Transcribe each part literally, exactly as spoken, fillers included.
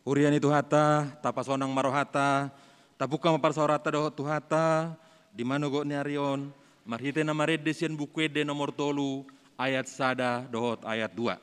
Huria ni Tuhanta, tapasonang ma rohanta, tapungka ma parsaoranta dohot Tuhanta, di manogot ni ari on, marhite na marende sian Buku Ende nomor tolu, ayat sada dohot ayat dua.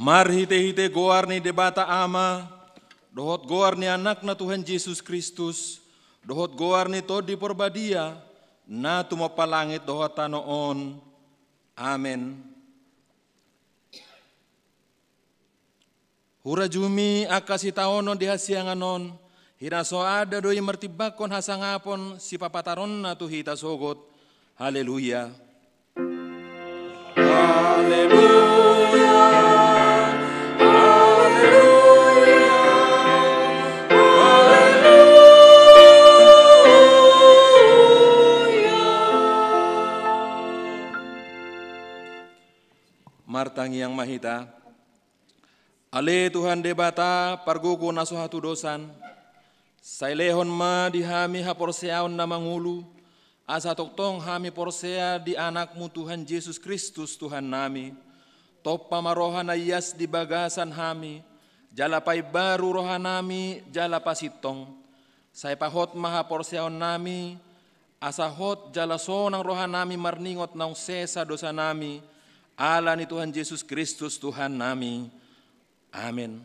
Marhitehite goar ni Debata Ama, dohot goar ni Anakna Tuhan Jesus Kristus, dohot goar ni Tondi Porbadia, na tumompa langit dohot tano on. Amen. Hurajumi angka sitaonon di hasiangan on, hira so ada do i martimbangkon hasangapon sipapataronna tu hita sogot. Haleluya. Haleluya. Haleluya. Haleluya. Martangiang ma hita. Ale Tuhan Debata, pargogo na so hatudosan, sai lehon ma di hami haporseaon na mangolu, asa tongtong hami porsea di Anakmu Tuhan Jesus Kristus Tuhannami. Tompa ma roha na ias di bagasan hami, jala paimbaru rohanami jala pasintong. Sai pahot ma haporseaonnami, asa hot jala sonang rohanami marningot naung sesa dosanami, ala ni Tuhan Jesus Kristus Tuhannami. Amen.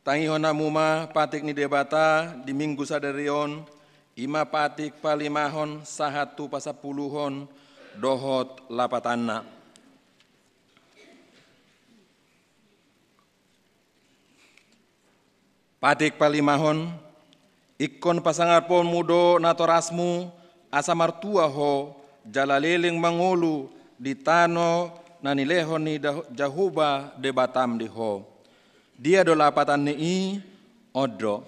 Tangihon hamu ma patik ni Debata di Minggu sadari on, i ma patik palimahon sahat tu pasampuluhon dohot lapatanna. Patik palimahon, ingkon pasangaponmu do natorasmu, asa martua ho, jala leleng mangolu di tano na nilehon ni Dah-, Jahowa Debatam di ho. Dia do lapatan ni i? On do.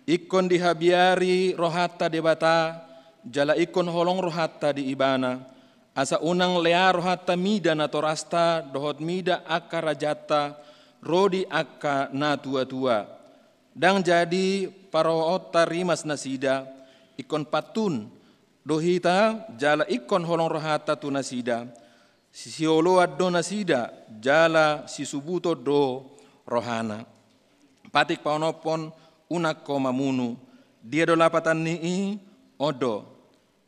Ingkon dihabiari rohanta Debata, jala ingkon holong rohanta di Ibana, asa unang lea rohanta mida natorasta dohot mida angka rajanta ro di angka na tuatua. Ndang jadi paroonta rimas nasida, ingkon pantun do hita jala ingkon holong rohanta tu nasida. Sioloan do nasida jala sisubuton do rohana. Patik paonomhon, unang ho mamunu. Dia do lapatan ni i? On do.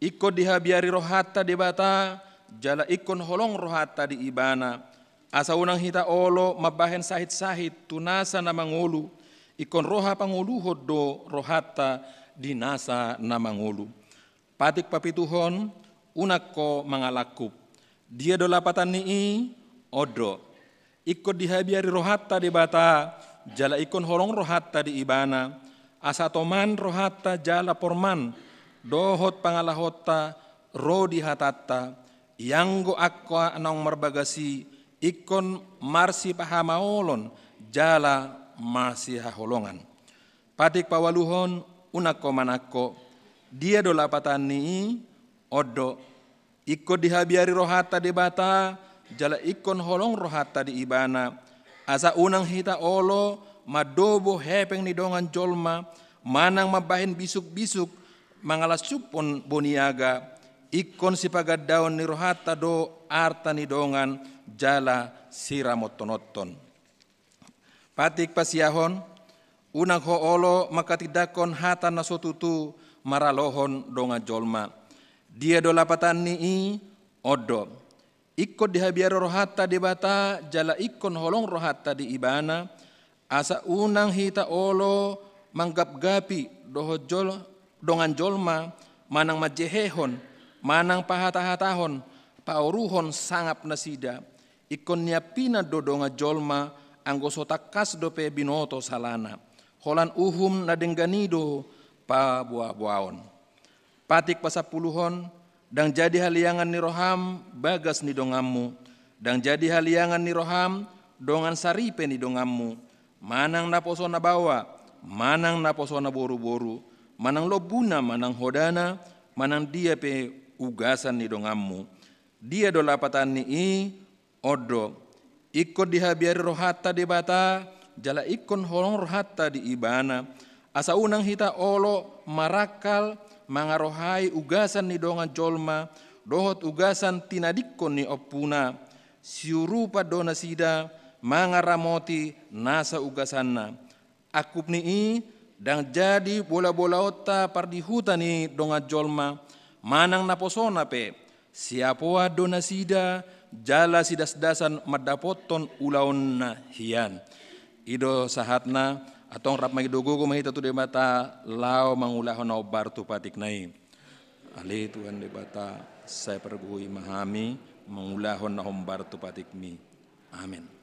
Ingkon dihabiari rohanta Debata, jala ingkon holong rohanta di Ibana, asa unang hita olo mambahen sahit-sahit tu nasa na mangolu, ingkon roha pangoluhon do rohanta di nasa na mangolu. Patik papituhon, unang ho mangalangkup. Dia do lapatan ni i? On do. Ingkon dihabiari rohanta Debata, jala ingkon holong rohanta di Ibana, asa toman rohanta jala porman dohot pangalahonta ro di hatanta, ianggo angka naung marbagas i ingkon marsipahamaolon jala marsihaholongan. Patik paualuhon, unang ho manangko. Dia do lapatan ni i? On do. Ingkon dihabiari rohanta Debata, jala ingkon holong rohanta di Ibana, asa unang hita olo mandobo hepeng ni dongan jolma, manang mambahen bisuk-bisuk mangalansuphon boniaga. Ingkon sipagandaon ni rohanta do arta ni dongan jala siramothononhon. Patik pasiahon, unang ho olo manghatindanghon hata na so tutu maralohon dongan jolma. Dia do lapatan ni i? On do. Ingkon dihabiari rohanta Debata, jala ingkon holong rohanta di Ibana, asa unang hita olo manggapgapi dohot jol-, dongan jolma, manang manjehehon, manang pahatahatahon, paoruhon sangap nasida. Ingkon niampinan do dongan jolma, anggo so tangkas dope binoto salana. Holan uhum na denggan i do paboaboaon. Patik pasampuluhon, ndang jadi haliangan ni roham bagas ni donganmu, ndang jadi haliangan ni roham dongan saripe ni donganmu, manang naposona baoa, manang naposona boruboru, manang lombuna, manang hodana, manang dia pe ugasan ni donganmu. Dia do lapatan ni i? On do. Ingkon dihabiari rohanta Debata, jala ingkon holong rohanta di Ibana, asa unang hita olo marangkal mangarohai ugasan ni dongan jolma dohot ugasan tinadingkon ni ompuna. Siurupan do nasida mangaramoti nasa ugasanna. Angkup ni i, ndang jadi bolabolaonta pardihuta ni dongan jolma, manang naposona pe, siapoan do nasida, jala sidasdasan mandapothon ulaonna hian. I do sahatna, antong rap mangido gogo ma hita tu Debata, laho mangulahon na hombar tu patikna i. Ale Tuhan Debata, sai pargohi ma hami mangulahon na hombar tu patikmi. Amen.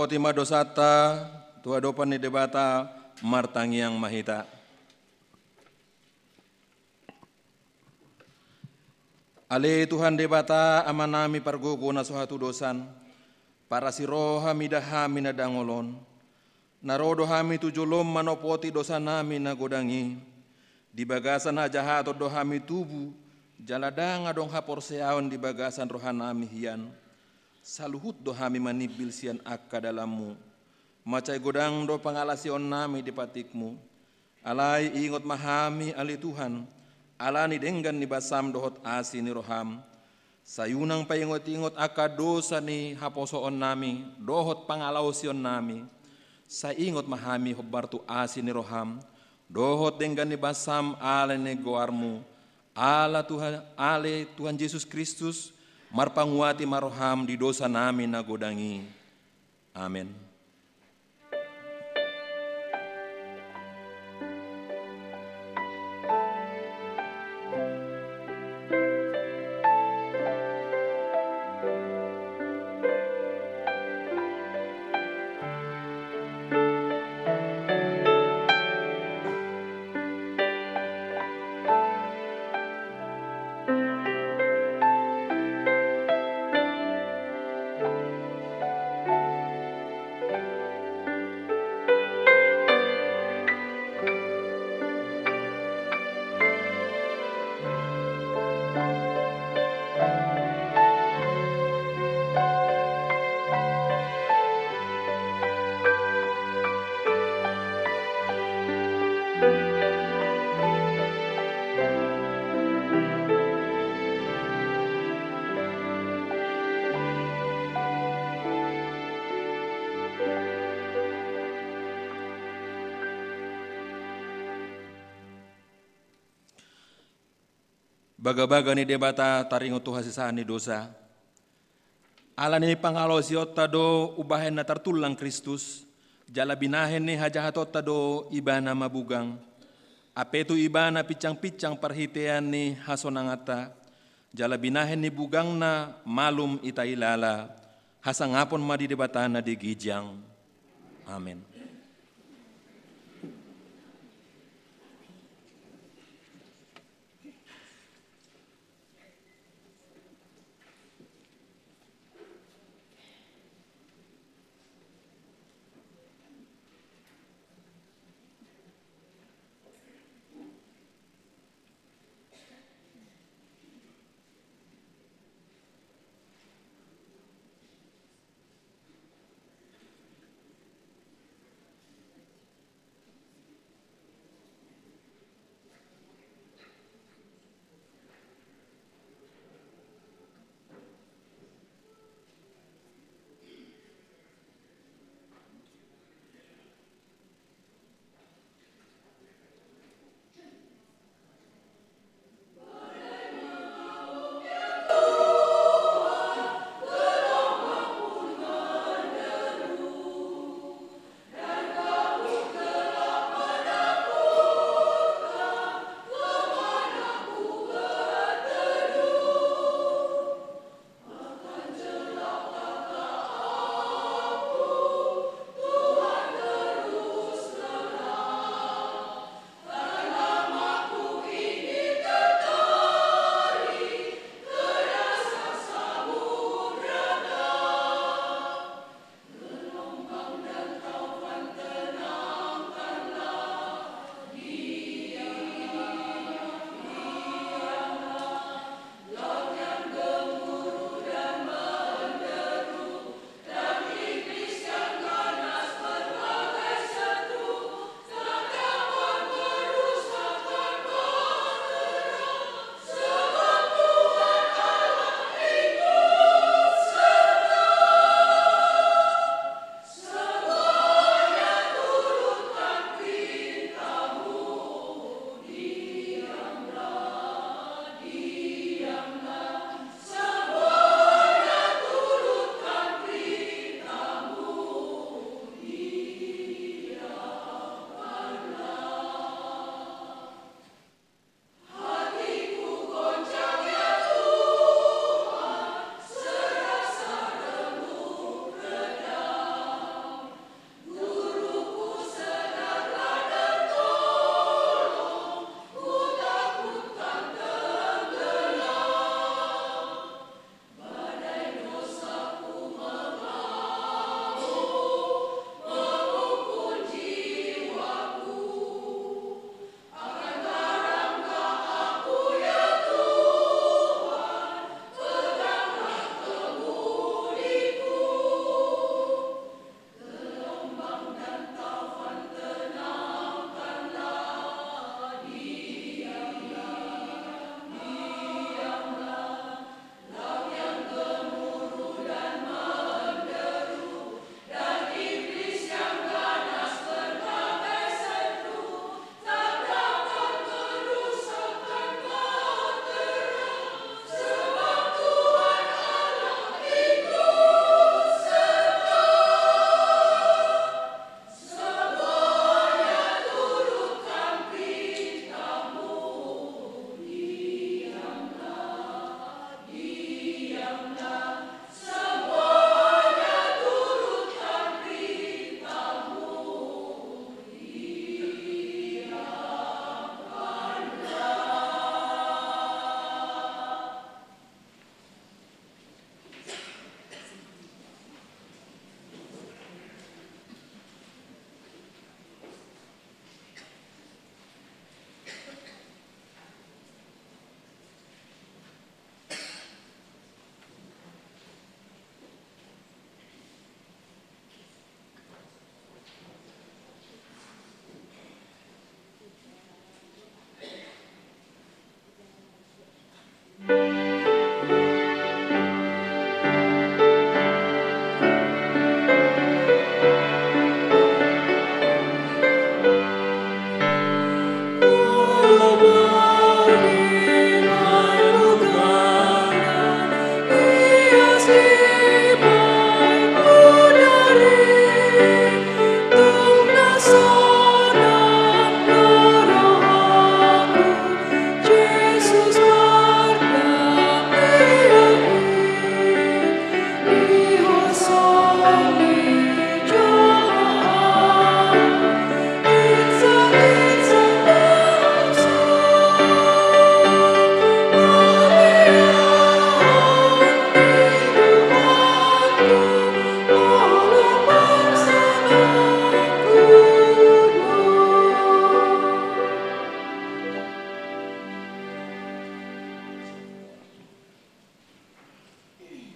Oti ma dosanta tu adopan ni Debata. Martangiang ma hita. Ale Tuhan Debata, Amanami pargogo na so hatudosan, parasi roha mida hami na dangol on. Na ro do hami tu jolom manopoti dosanami na godang i. Di bagasan hajahaton do hami tubu, jala ndang adong haporseaon di bagasan rohanami hian. Saluhut do hami manimbil sian angka dalanmu. Mansai godang do pangalaosionnami di patikmu. Alai ingot ma hami, ale Tuhan, ala ni denggan ni basam dohot asi ni roham. Sai unang paingot-ingot angka dosa ni haposoonnami dohot pangalaosionnami. Sai ingot ma hami hombar tu asi ni roham dohot denggan ni basam ala ni goarmu. Ala Tuhan, ale Tuhan Jesus Kristus, marpanguati ma roham di dosanami na godang i. Amen. Bagabaga ni Debata taringot tu hasesaan ni dosa. Ala ni pangalaosionta do umbahen na tartullang Kristus, jala binahen ni hajahatonta do Ibana mabugang. Hape tu Ibana pinsang-pinsang parhitean ni hasonanganta, jala binahen ni bugangna malum hita hilala. Hasangapon ma di Debata na di ginjang. Amen.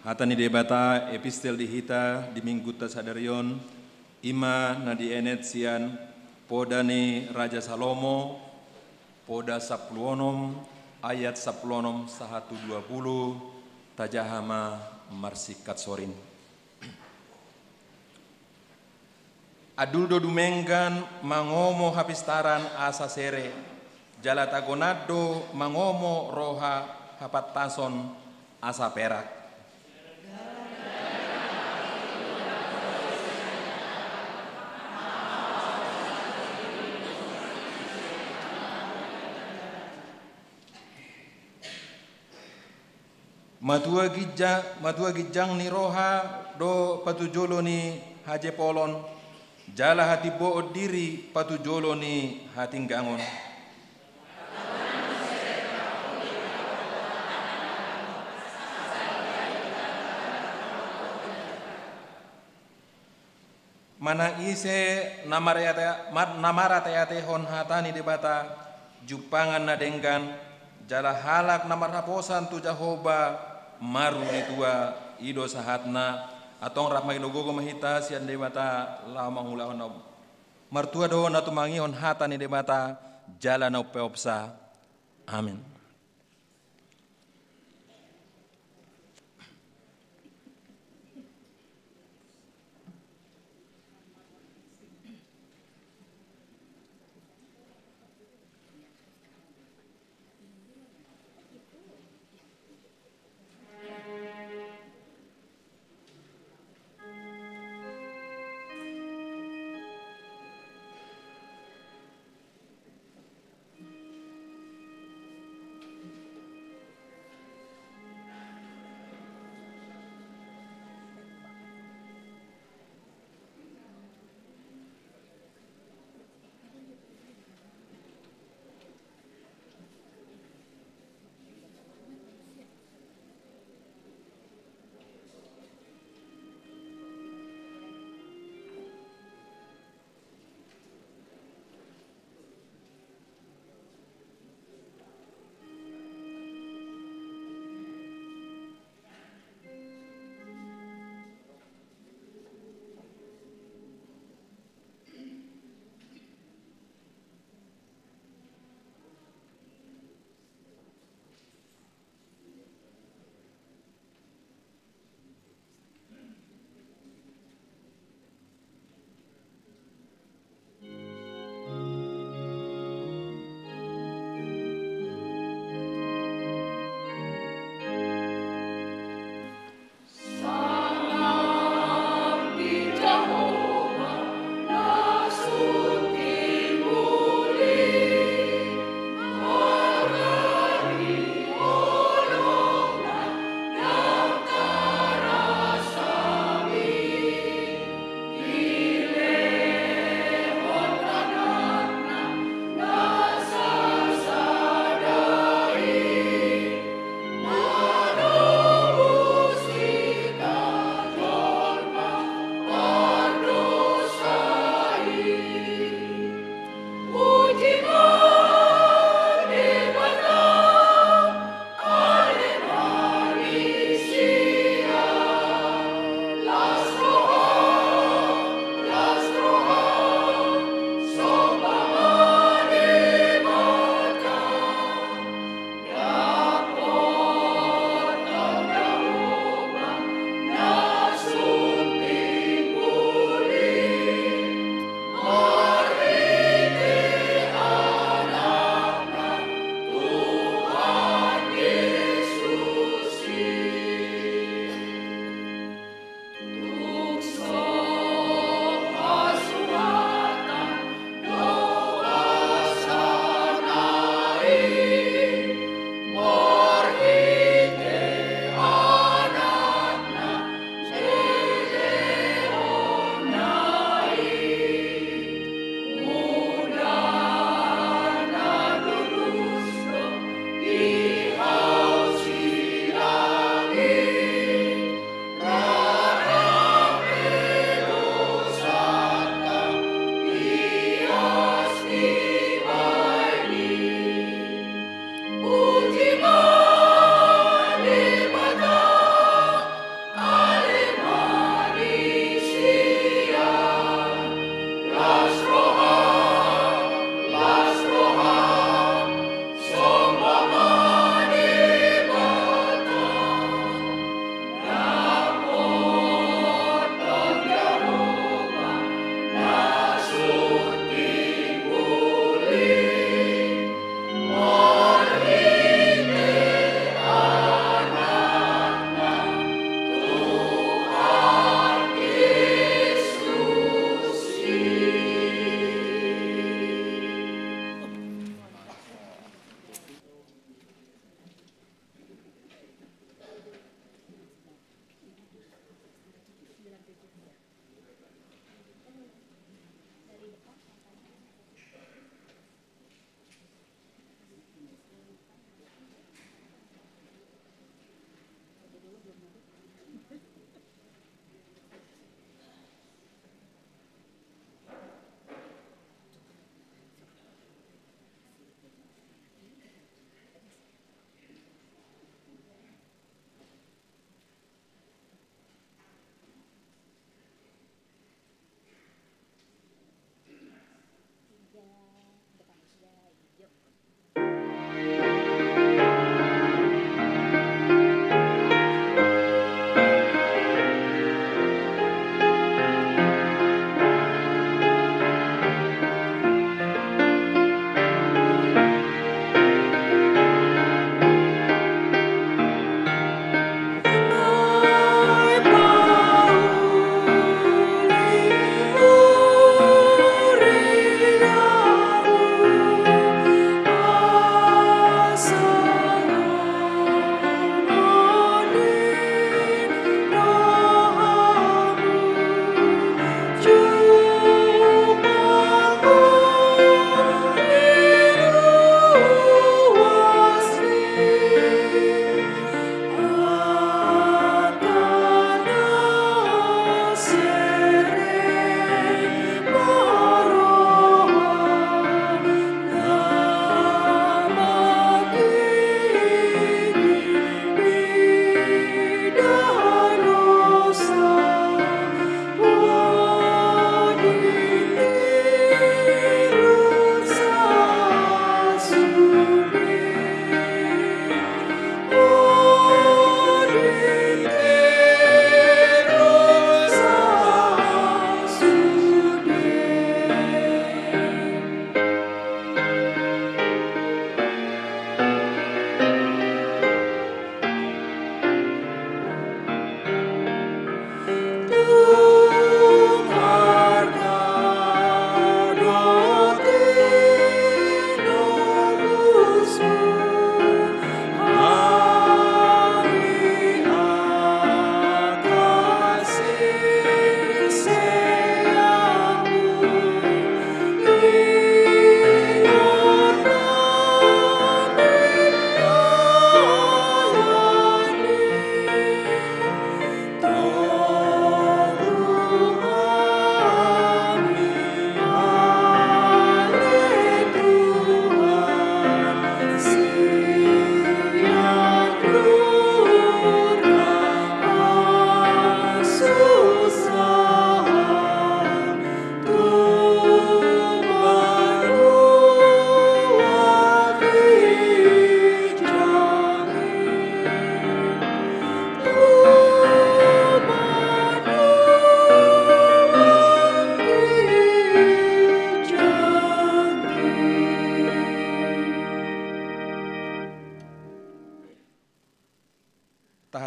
Hata ni Debata epistel di hita di minggunta sadari on, ima na dienet sian Poda ni Raja Salomo, Poda sampulu onom, ayat sampulu onom sahat tu dua pulu, tajaha ma marsingkat sorin. Andul do dumenggan mangomo hapistaran asa sere, jala tagonan do mangomo roha hapantason asa perak. Matua ginja-, matua ginjang ni roha do patujolo ni hajepolon, jala hatimboon diri patujolo ni hatinggangon. Manang ise na marate-, ma-, na marateatehon hata ni Debata, jumpangan na denggan, jala halak na marhaposan tu Jahowa, maruli tua, i do sahatna. Antong rap mangido gogo ma hita sian Debata laho mangulahon na. Martua do na tumangihon hata ni Debata, jala na umpeopsa. Amin.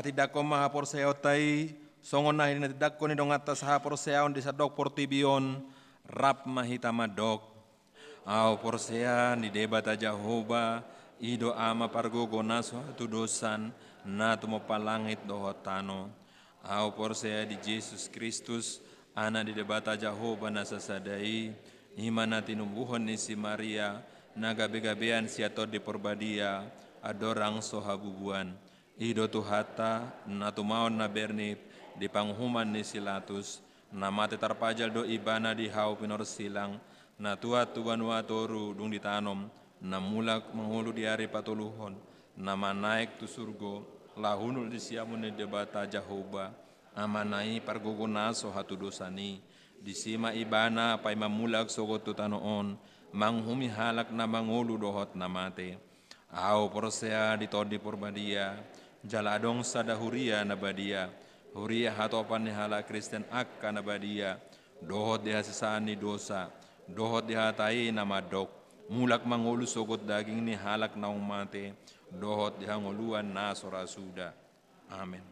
Tindangkon ma haporseaonta i, songon na hinatindangkon ni donganta sahaporseaon di sandok portibi on, rap ma hita mandok. Ahu porsea di Debata Jahowa, i do Ama pargogo na so hatudosan, na tumompa langit dohot tano. Ahu porsea di Jesus Kristus, Anak ni Debata Jahowa na sasada i, i ma na tinumbuhon ni si Maria, na gabegabean sian Tondi Porbadia, andorang so habubuan. I do Tuhanta, na tumaon na bernit di panguhuman ni si Latus, na mate tarpajal do Ibana di hau pinorsilang, na tuat tu banua toru dung ditanom, na mulak mangolu di ari patoluhon, na manaek tu surgo, laho hundul di siamun ni Debata Jahowa, Amana i pargogo na so hatudosan i, disi ma Ibana paima mulak sogot tu tano on, manguhumi halak na mangolu dohot na mate. Ahu porsea di Tondi Porbadia, jala adong sada huria na badia, huria hatopan ni halak Kristen angka na badia, dohot di hasesaan ni dosa, dohot di hata i na mandok, mulak mangolu sogot daging ni halak naung mate, dohot di hangoluan na so ra suda. Amen.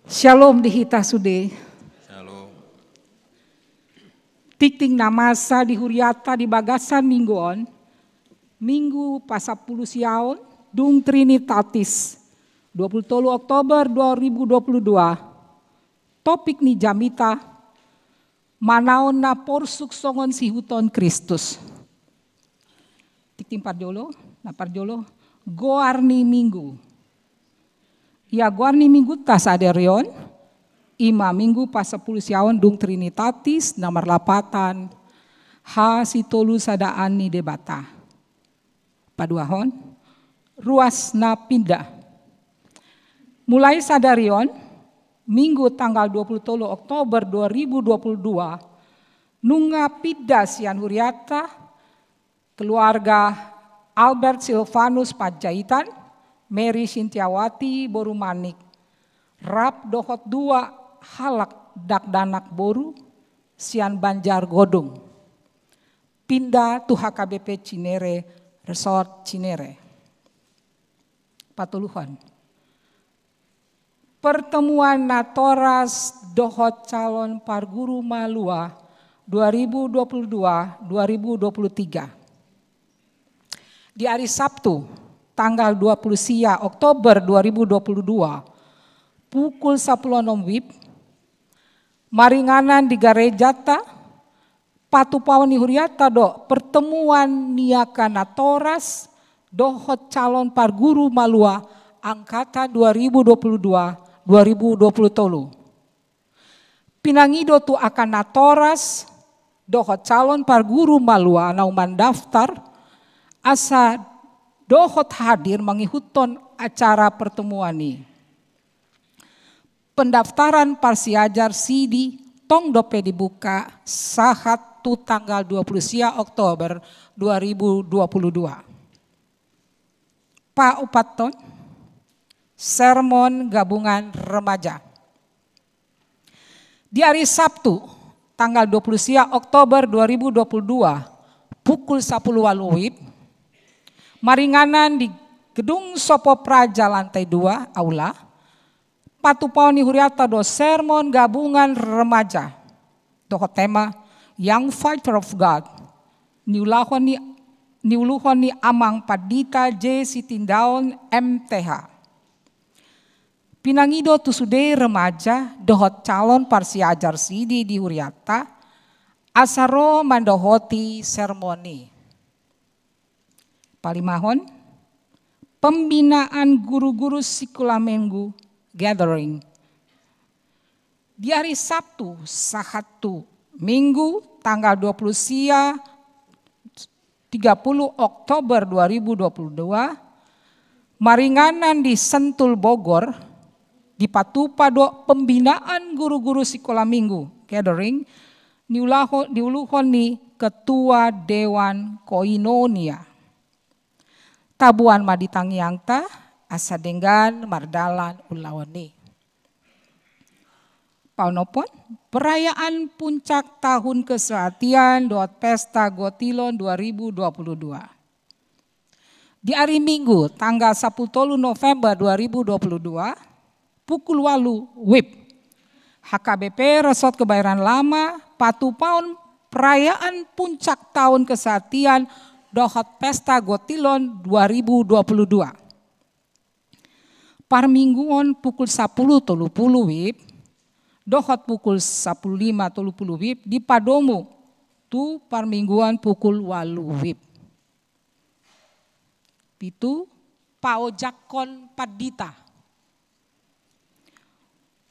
Syalom di hita sude. Syalom. Tingting na masa di huriata di bagasan minggu on, Minggu pasampulu siaon, dung Trinitatis, dua pulu tolu Oktober dua ribu dua pulu dua. Topik ni jamita, manaon na porsuk songon sihuton Kristus. Tingting parjolo, na parjolo, goar ni Minggu. Ia goar ni Minggunta sadari on, i ma Minggu pasampulu siaon dung Trinitatis na marlapatan, hasitolusadaan ni Debata. Paduahon, ruas na pinda. Mulai sadari on, Minggu tanggal dua pulu tolu Oktober dua ribu dua puluh dua, nunga pinda sian huriata, keluarga Albert Silvanus Panjaitan, Mary Sintiawati boru Manik, rap dohot dua halak dakdanak boru, sian Banjar Godung. Pinda tu H K B P Cinere, Resort Cinere. Patoluhon. Pertemuan Natoras dohot calon parguru malua dua ribu dua puluh dua, dua ribu dua puluh tiga. Di ari Sabtu, tanggal dua puluh sia Oktober dua ribu dua puluh dua, pukul sampulu onom wib, maringanan di garejata, patupaon ni huriata do pertemuan ni angka natoras dohot calon parguru malua angkatan dua ribu dua puluh dua, dua ribu dua puluh tolu. Pinangido tu angka natoras dohot calon parguru malua naung mandaftar, asa dohot hadir mangihuthon acara pertemuan i. Pendaftaran parsiajar sidi tong dope dibuka sahat tu tanggal dua puluh sia Oktober dua ribu dua puluh dua. Paopathon, sermon gabungan remaja. Di ari Sabtu, tanggal dua puluh sia Oktober dua ribu dua puluh dua, pukul sampulu ualu wib, maringanan di Gedung Sopo Praja lantai dua, aula, patupaon ni huriata do sermon gabungan remaja dohot tema Young Fighter of God, niulahon ni, niuluhon ni Amang Pandita J Sitindaon, M T H. Pinangido tu sude remaja dohot calon parsiajar sidi di huriata, asa ro mandohoti sermon i. Palimahon, pembinaan guru-guru sikola minggu gathering. Di ari Sabtu sahat tu Minggu tanggal dua puluh sia, tiga puluh Oktober dua ribu dua puluh dua, maringanan di Sentul Bogor, dipatupa do pembinaan guru-guru sikola minggu gathering, niulaho-, niuluhon ni Ketua Dewan Koinonia. Taboan ma di tangiangta, asa denggan mardalan ulaon i. Paonomhon, perayaan puncak tahun kesehatian dohot pesta gotilon dua ribu dua puluh dua. Di ari Minggu, tanggal sapuluh tolu November dua ribu dua puluh dua, pukul ualu wib, H K B P Resort Kebayoran Lama patupaon perayaan puncak tahun kesehatian dohot pesta gotilon dua ribu dua puluh dua. Parmingguon pukul sapuluh tolu pulu wib dohot pukul sapuluh lima tolu pulu wib dipadomu tu parmingguon pukul ualu wib. Pitu, paojakhon pandita.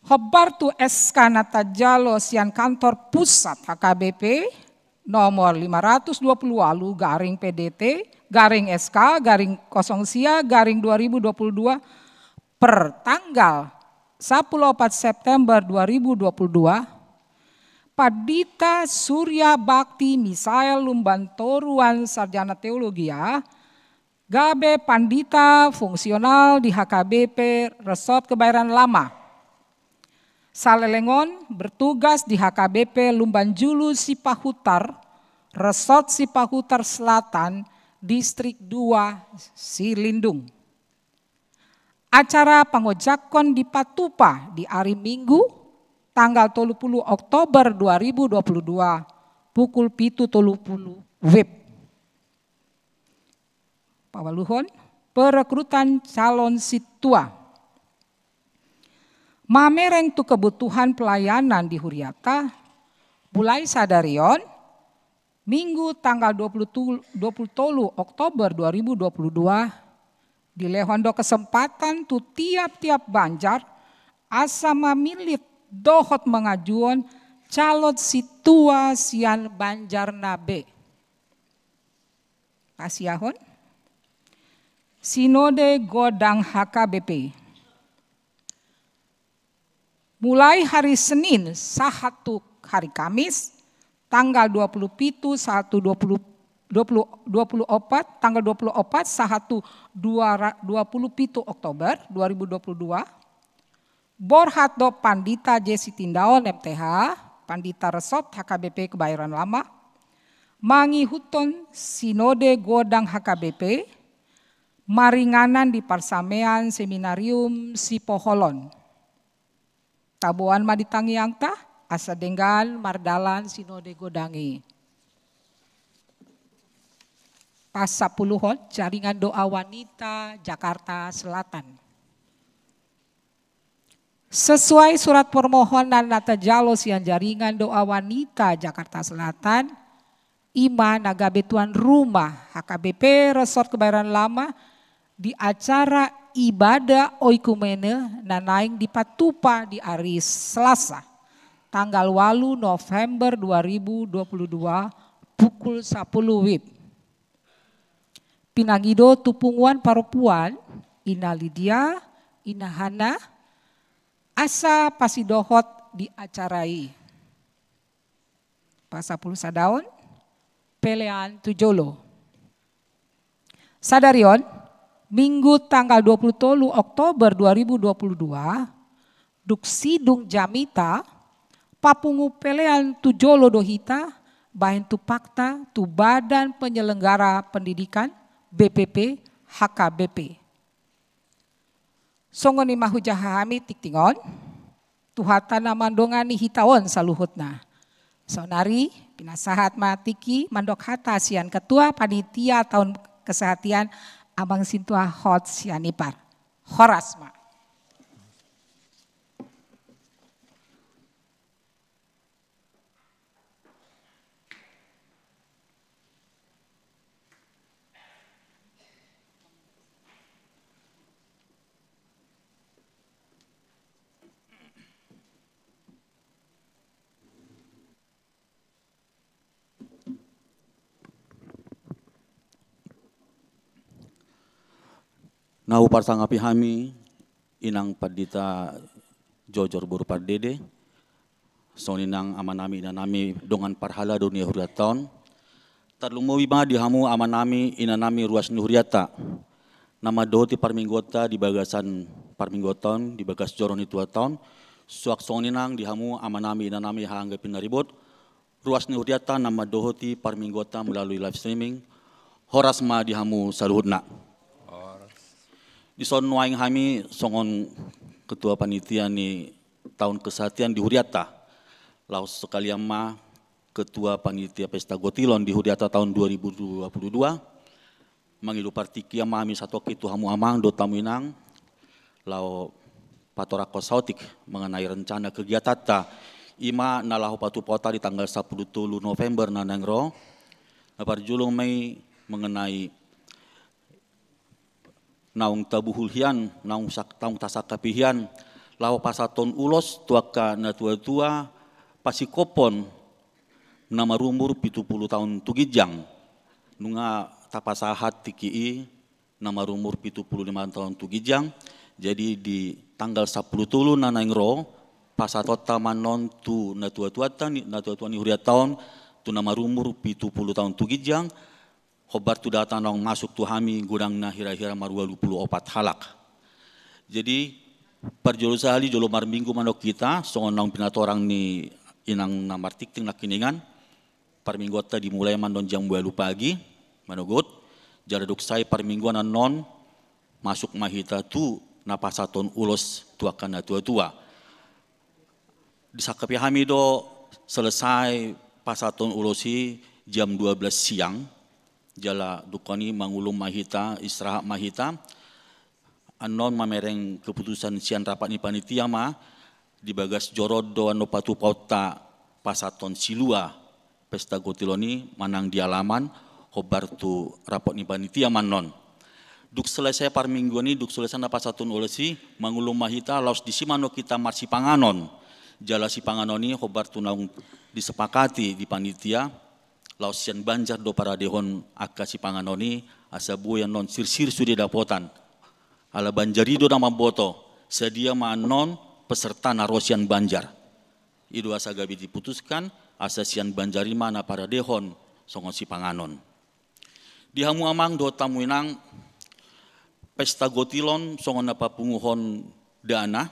Hombar tu S K na tajalo sian kantor pusat H K B P nomor lima ratus dua puluh ualu garing P D T garing S K garing kosong sia garing dua ribu dua puluh dua, per tanggal sapuluh opat September dua ribu dua puluh dua, Pandita Surya Bakti Misael Lumban Toruan, sarjana teologia, gabe pandita fungsional di H K B P Resort Kebayoran Lama. Saleleng on bertugas di H K B P Lumban Julu Sipahutar, Resort Sipahutar Selatan, Distrik dua, Silindung. Acara pangojakhon dipatupa di ari Minggu, tanggal tolu pulu Oktober dua ribu dua puluh dua, pukul pitu tolu pulu wib. Paualuhon, perekrutan calon sintua. Mamereng tu kebutuhan pelayanan di huriata, mulai sadari on, Minggu tanggal dua puluh tolu, dua puluh tolu Oktober dua ribu dua puluh dua, dilehon do kesempatan tu tiap-tiap banjar asa mamillit dohot mangajuhon calon sintua sian banjarna be. Pasiahon, Sinode Godang H K B P. Mulai hari Senin sahat tu hari Kamis, tanggal dua puluh pitu sahat tu dua puluh, dua puluh, dua puluh opat, tanggal dua puluh opat sahat tu dua ra-, dua puluh pitu Oktober dua ribu dua puluh dua, borhat do Pandita J Sitindaon M T H, Pandita Resort H K B P Kebayoran Lama, mangihuthon Sinode Godang H K B P, maringanan di parsamean Seminarium Sipoholon. Taboan ma di tangiangta, asa denggan mardalan Sinode Godang i. Pasapuluhon, Jaringan Doa Wanita Jakarta Selatan. Sesuai surat permohonan na tajalo sian Jaringan Doa Wanita Jakarta Selatan, i ma na gabe tuan rumah H K B P Resort Kebayoran Lama di acara ibadah oikumene na naeng dipatupa di ari Selasa, tanggal ualu November dua ribu dua puluh dua, pukul sapuluh wib. Pinangido tu punguan parompuan, Ina Lidia, Ina Hana, asa pasidohot di acara i. Pasapuluh sadaon, pelean tu jolo. Sadari on, Minggu tanggal dua puluh tolu Oktober dua ribu dua puluh dua, dung sidung jamita, papungu pelean tu jolo do hita, bahen tupakta tu Badan Penyelenggara Pendidikan, B P P, H K B P. Songon i ma hujaha hami tingting on, Tuhanta na mandongani hita on saluhutna. Saonari, pinasahat ma tingki mandok hata sian Ketua Panitia Tahun Kesehatian, Amang Sintua Hot Sianipar. Horas ma. Na huparsangapi hami, Inang Pandita Jojor boru Pardede, songon i nang amanami inanami dongan parhalado ni hurianta on. Tarlumobi ma di hamu amanami inanami ruas ni hurianta, Na mandohoti parmingguonta di bagasan parmingguonta on, di bagas joro ni Tuhanta on, suang songon i nang di hamu amanami, inanami, haha angga pinaribot, ruas ni hurianta na mandohoti parmingguonta melalui live streaming. Horas ma di hamu saluhutna. Horas. Dison nuaeng hami songon ketua panitia ni taon kesehatian di hurianta, laos sekalian ma ketua panitia pesta gotilon di hurianta taon dua ribu dua puluh dua, mangido partingkian ma hami satongkin tu hamu amang dohot hamu inang, laho patoranghon saotik mengenai rencana kegiatanta, i ma na laho patupaonta di tanggal sampulu tolu November na naeng ro. Na parjolo ma i mengenai naung tabuhul hian, naung sak-, naung tasangkapi hian, laho pasahathon ulos tu angka natuatua, pasingkophon na marumur pitu pulu taon tu ginjang. Nunga tapasahat tingki i na marumur pitu pulu lima taon tu ginjang. Jadi di tanggal sampulu tolu na naeng ro, pasahatonta ma annon tu natuatuanta ni, natuatua ni hurianta on, tu na marumur pitu pulu taon tu ginjang, hombar tu data naung masuk tu hami godangna hira-hira marualu pulu opat halak. Jadi, parjolo sahali jolo marminggu ma annon hita, songon naung pinatorang ni inang na martingting nangkiningan, parmingguonta dimulai ma annon jam ualu pagi, manogot, jala dung sae parmingguan annon, masuk ma hita tu na pasahathon ulos tu angka natuatua. Disangkapi hami do selesai pasahathon ulos i jam dua belas siang, jala dung i mangulum ma hita, istirahat ma hita. Annon mamereng keputusan sian rapat ni panitia ma, di bagas joro do annon patupaonta pasahathon silua pesta gotilon i manang di alaman, hombar tu rapat ni panitia ma annon. Dung selesai parmingguan i, dung selesai na pasahathon ulos i, mangulum ma hita, laos disi ma annon hita marsipanganon. Jala sipanganon i hombar tu naung disepakati di panitia, laos sian Banjar do paradehon angka sipanganon i, asa boi annon sirsir sude dapotan. Ala Banjar i do na mamboto, sadia ma annon peserta na ro sian Banjar. I do asa gabe diputuskan, asa sian Banjar i ma na paradehon songon sipanganon. Di hamu amang dohot hamu inang, pesta gotilon songon na papunguhon dana,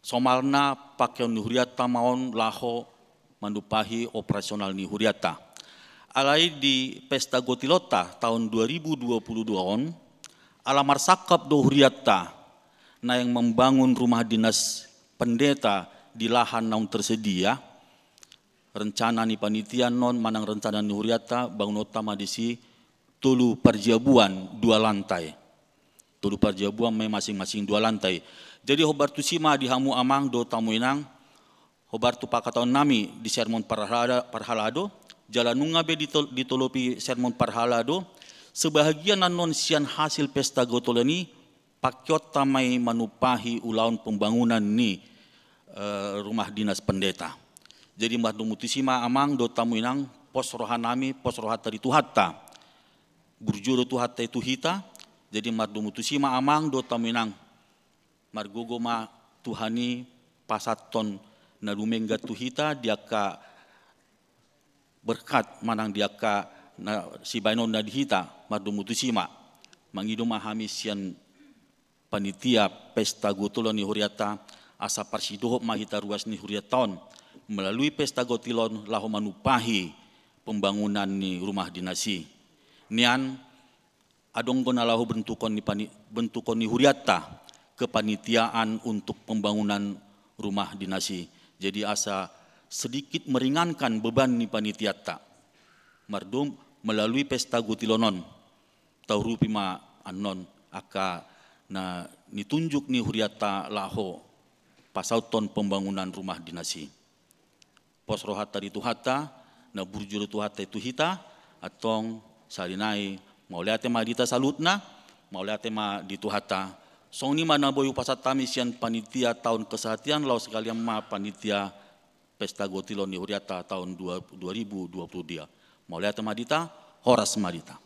somalna pangkeon ni hurianta ma on laho manumpahi operasional ni hurianta. Alai di pesta gotilonta taon dua ribu dua puluh dua on, ala marsangkap do hurianta naeng membangun rumah dinas pendeta di lahan naung tersedia, rencana ni panitia annon manang rencana ni hurianta, bangunonta ma disi tolu parjabuan dua lantai. Tolu parjabuan ma i masing-masing dua lantai. Jadi hombar tusi ma di hamu amang dohot hamu inang, hombar tu pangkataionnami di sermon parhalado, parhalado, jala nunga be ditol-, ditolopi sermon parhalado, sebahagian annon sian hasil pesta gotilon i, pangkeonta ma i manumpahi ulaon pembangunan ni, eh, rumah dinas pendeta. Jadi mardomu tusi ma amang dohot hamu inang, pos rohanami, pos rohanta di Tuhanta. Burju do Tuhanta i tu hita, jadi mardomu tusi ma amang dohot hamu inang. Margogo ma Tuhan i pasahathon na dumenggan tu hita di angka berkat manang di angka na sibahenonna di hita, mardomu tusi ma. Mangido ma hami sian panitia pesta gotilon ni hurianta, asa parsidohot ma hita ruas ni hurianta on melalui pesta gotilon laho manumpahi pembangunan ni rumah dinas i. Nian, adong do na laho bentukon ni pani-, bentukon ni hurianta kepanitiaan untuk pembangunan rumah dinas i. Jadi asa sedikit meringankan beban ni panitianta. Mardomu melalui pesta gotilon on, taurupi ma annon angka na nitunjuk ni hurianta laho pasauthon pembangunan rumah dinas i. Pos rohanta di Tuhanta, na burju do Tuhanta i tu hita, antong sahali nai mauliate ma di hita saluhutna, mauliate ma di Tuhanta. Songon i ma na boi hupasahat hami sian panitia taon kesehatian, laos sekalian ma panitia pesta gotilon ni hurianta taon dua, dua ribu dua puluh dua. Mauliate ma di hita, horas ma di hita.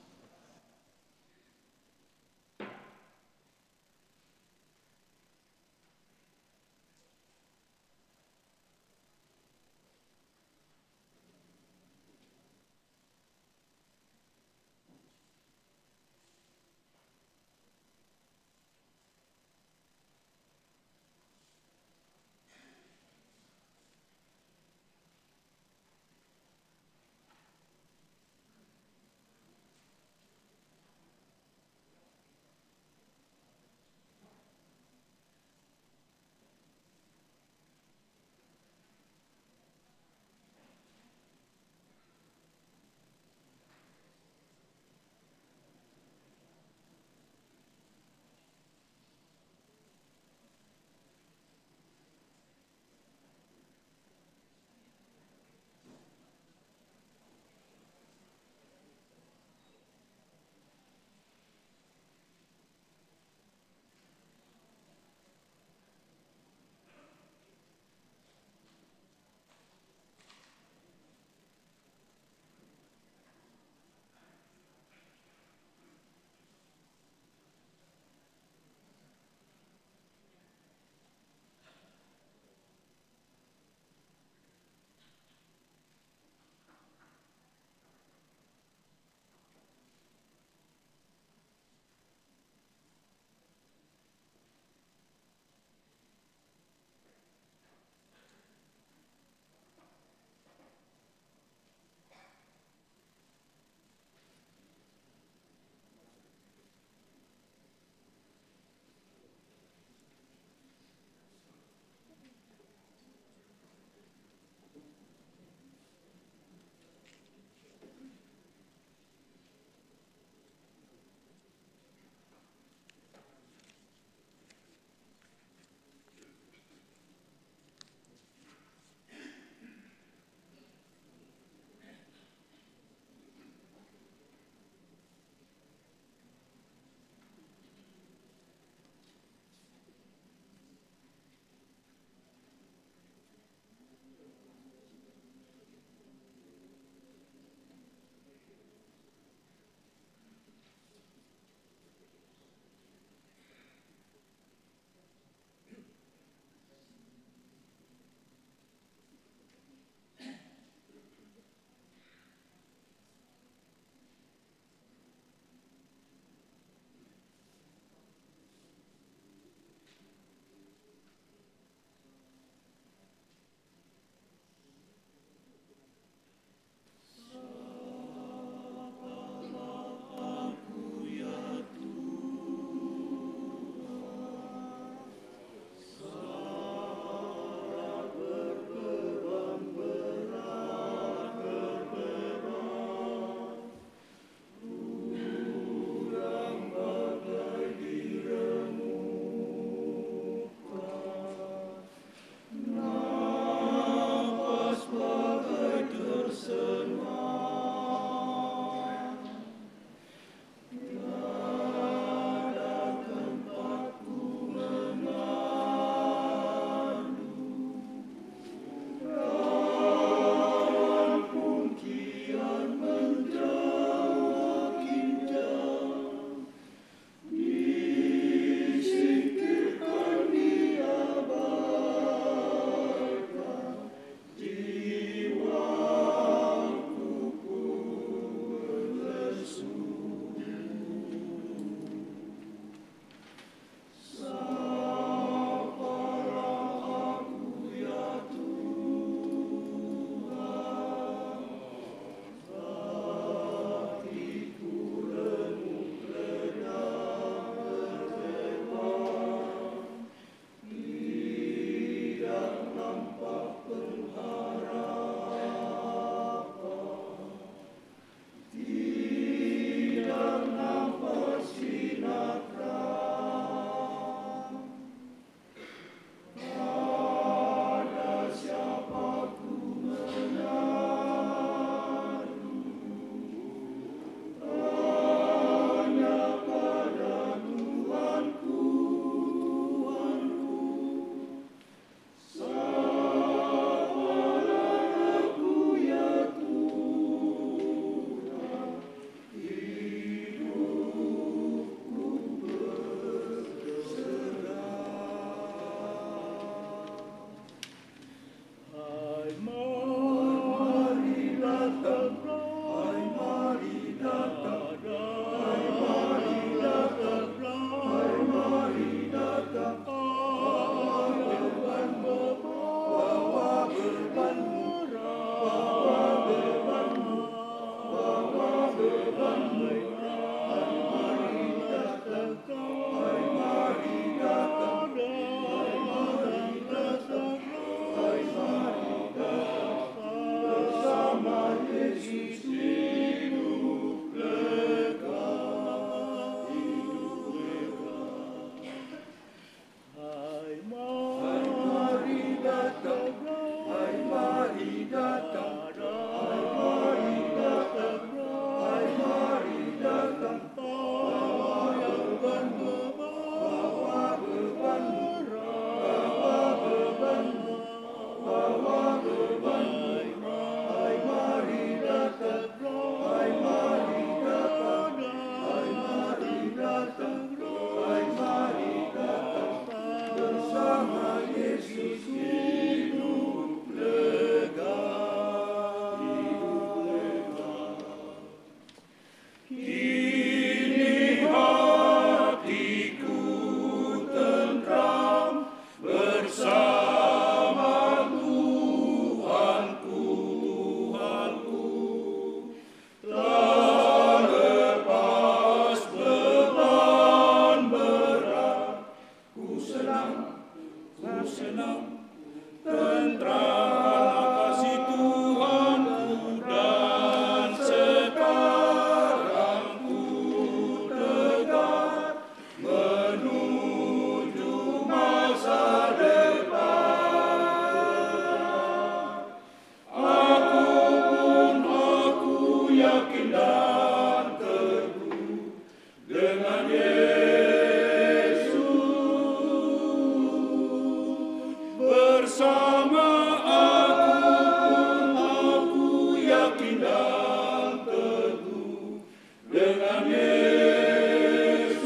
Tinggal teguh dengan Yesus,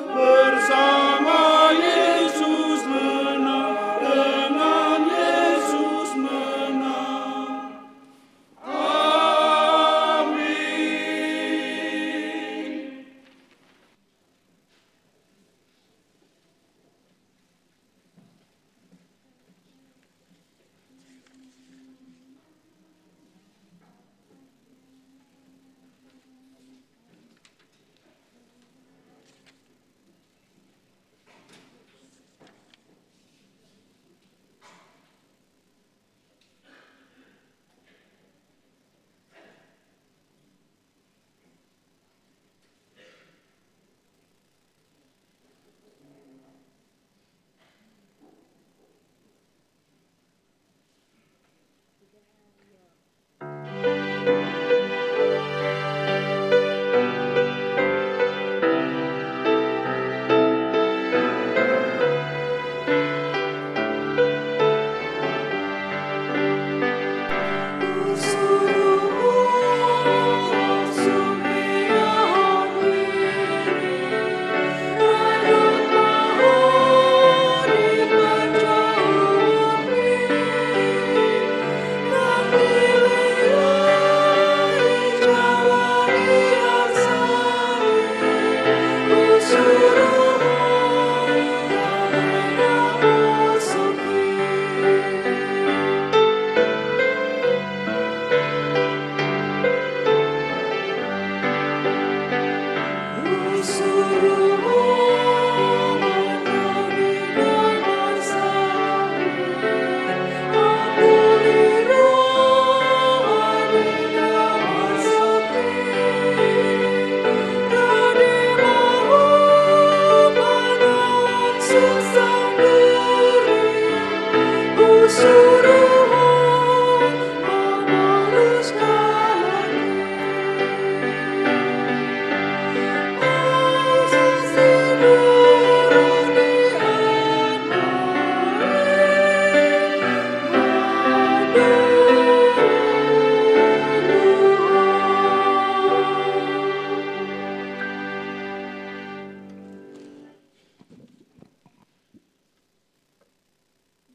bersama Yesus menang, dengan Yesus menang. Amin.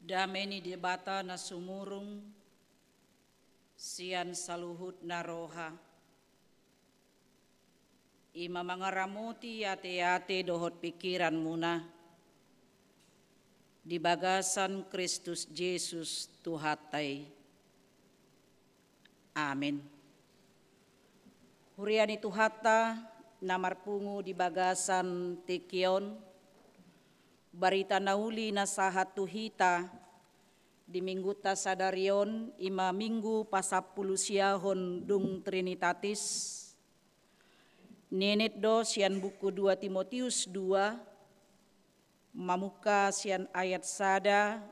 Dame ni Debata na sumurung sian saluhutna roha, i ma mangaramoti ateate dohot pingkiranmuna di bagasan Kristus Jesus Tuhanta i. Amen. Huria ni Tuhanta na marpungu di bagasan tingki on, barita na uli na sahat tu hita di minggunta sadari on, i ma minggu pasampulusiahon dung Trinitatis. Ninet do sian buku dua Timotius dua, mamungka sian ayat sada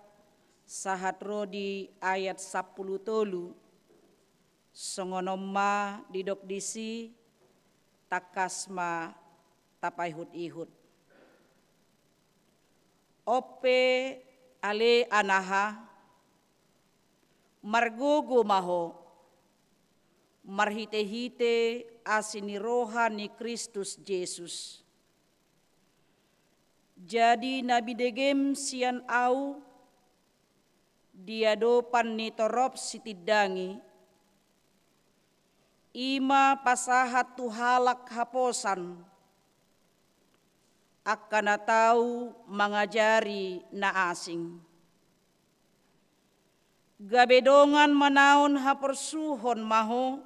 sahat ro di ayat sampulu tolu, songon on ma didok disi, tangkas ma tapaihut-ihut. On pe ale anaha, margogo ma ho, marhite-hite asi ni roha ni Kristus Jesus. Jadi na binegem sian ahu di adopan ni torop sitindangi, i ma pasahat tu halak haposan, angka na tau mangajari na asing. Gabe dongan manaon haporsuhon ma ho,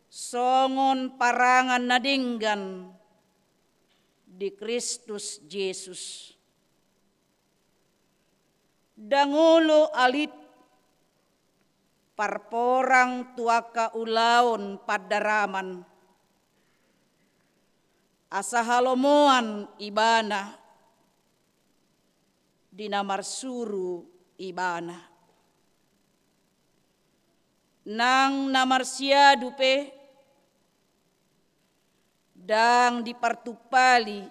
songon parangan na denggan di Kristus Jesus. Ndang olo alit parporang tu angka ulaon pandaraman, asa halomoan ibana di na marsuru ibana. Nang na marsiadu pe ndang dipartumpali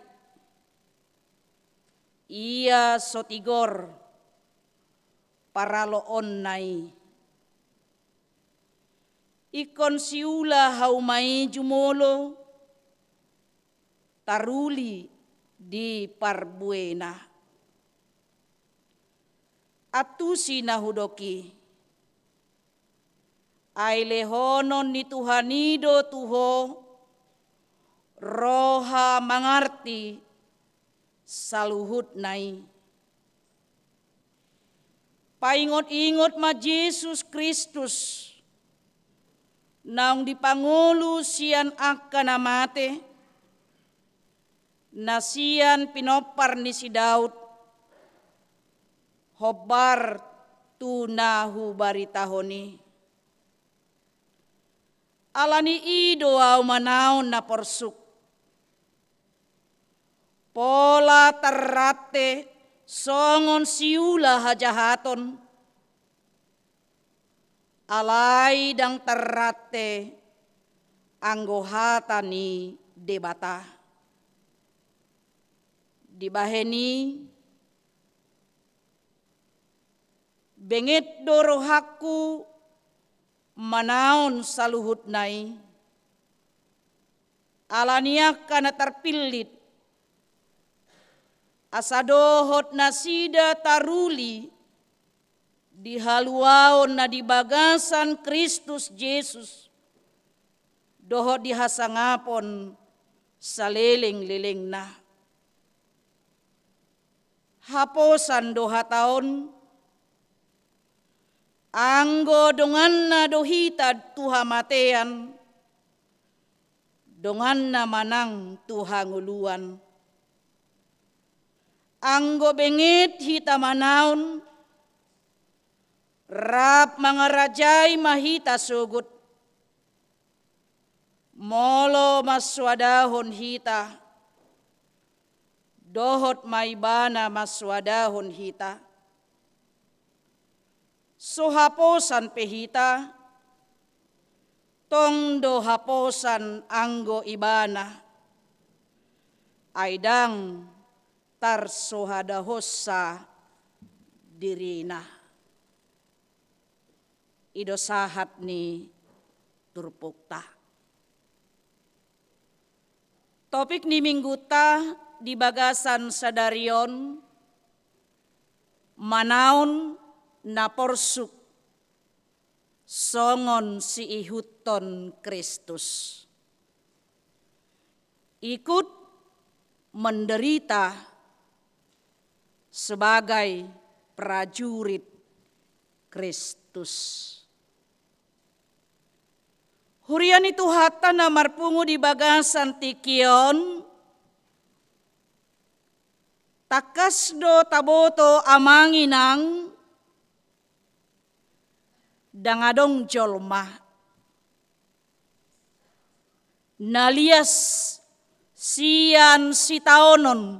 ia so tigor paraloonna i. Ingkon siula hauma i jumolo taruli di parbuena. Antusi na hudok i, ai lehonon ni Tuhan i do tu ho roha mangarti saluhutna i. Paingot-ingot ma Jesus Kristus, naung dipangolu sian angka na mate, na sian pinompar ni si Daud, hombar tu na hubaritahon i. Ala ni i do ahu manaon na porsuk. Pola tarrante songon siula hajahaton, alai ndang tarrante anggo hata ni Debata. Dibahen i, benget do rohangku manaon saluhutna i, ala ni angka na tarpillit, asa dohot nasida taruli di haluaon na di bagasan Kristus Jesus, dohot di hasangapon saleleng-lelengna. Haposan do hata on, anggo donganna do hita tu hamatean, donganna manang tu hangoluan. Anggo benget hita manaon, rap mangarajai ma hita sogot. Molo mansoadahon hita, dohot ma Ibana mansoadahon hita. So haposan pe hita, tong do haposan anggo Ibana, ai ndang tarsoadahonsa dirina. I do sahat ni turpukta. Topik ni mingguta di bagasan sadari on, manaon na porsuk songon siihuthon Kristus. Ikut menderita sebagai prajurit Kristus. Huria ni Tuhanta na marpungu di bagasan tingki on, tangkas do taboto amang inang, ndang adong jolma na lias sian sitaonon,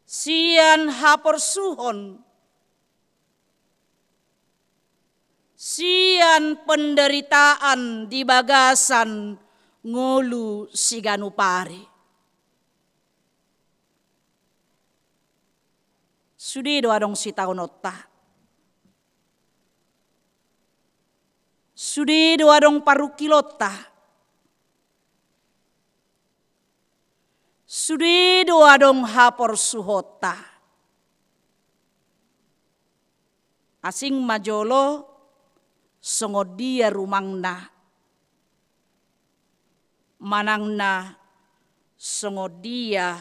sian haporsuhon, sian penderitaan di bagasan ngolu siganup ari. Sude do adong sitaononta. Sude do adong parungkilonta. Sude do adong haporsuhonta. Asing ma jolo songon dia rumangna, manang na songon dia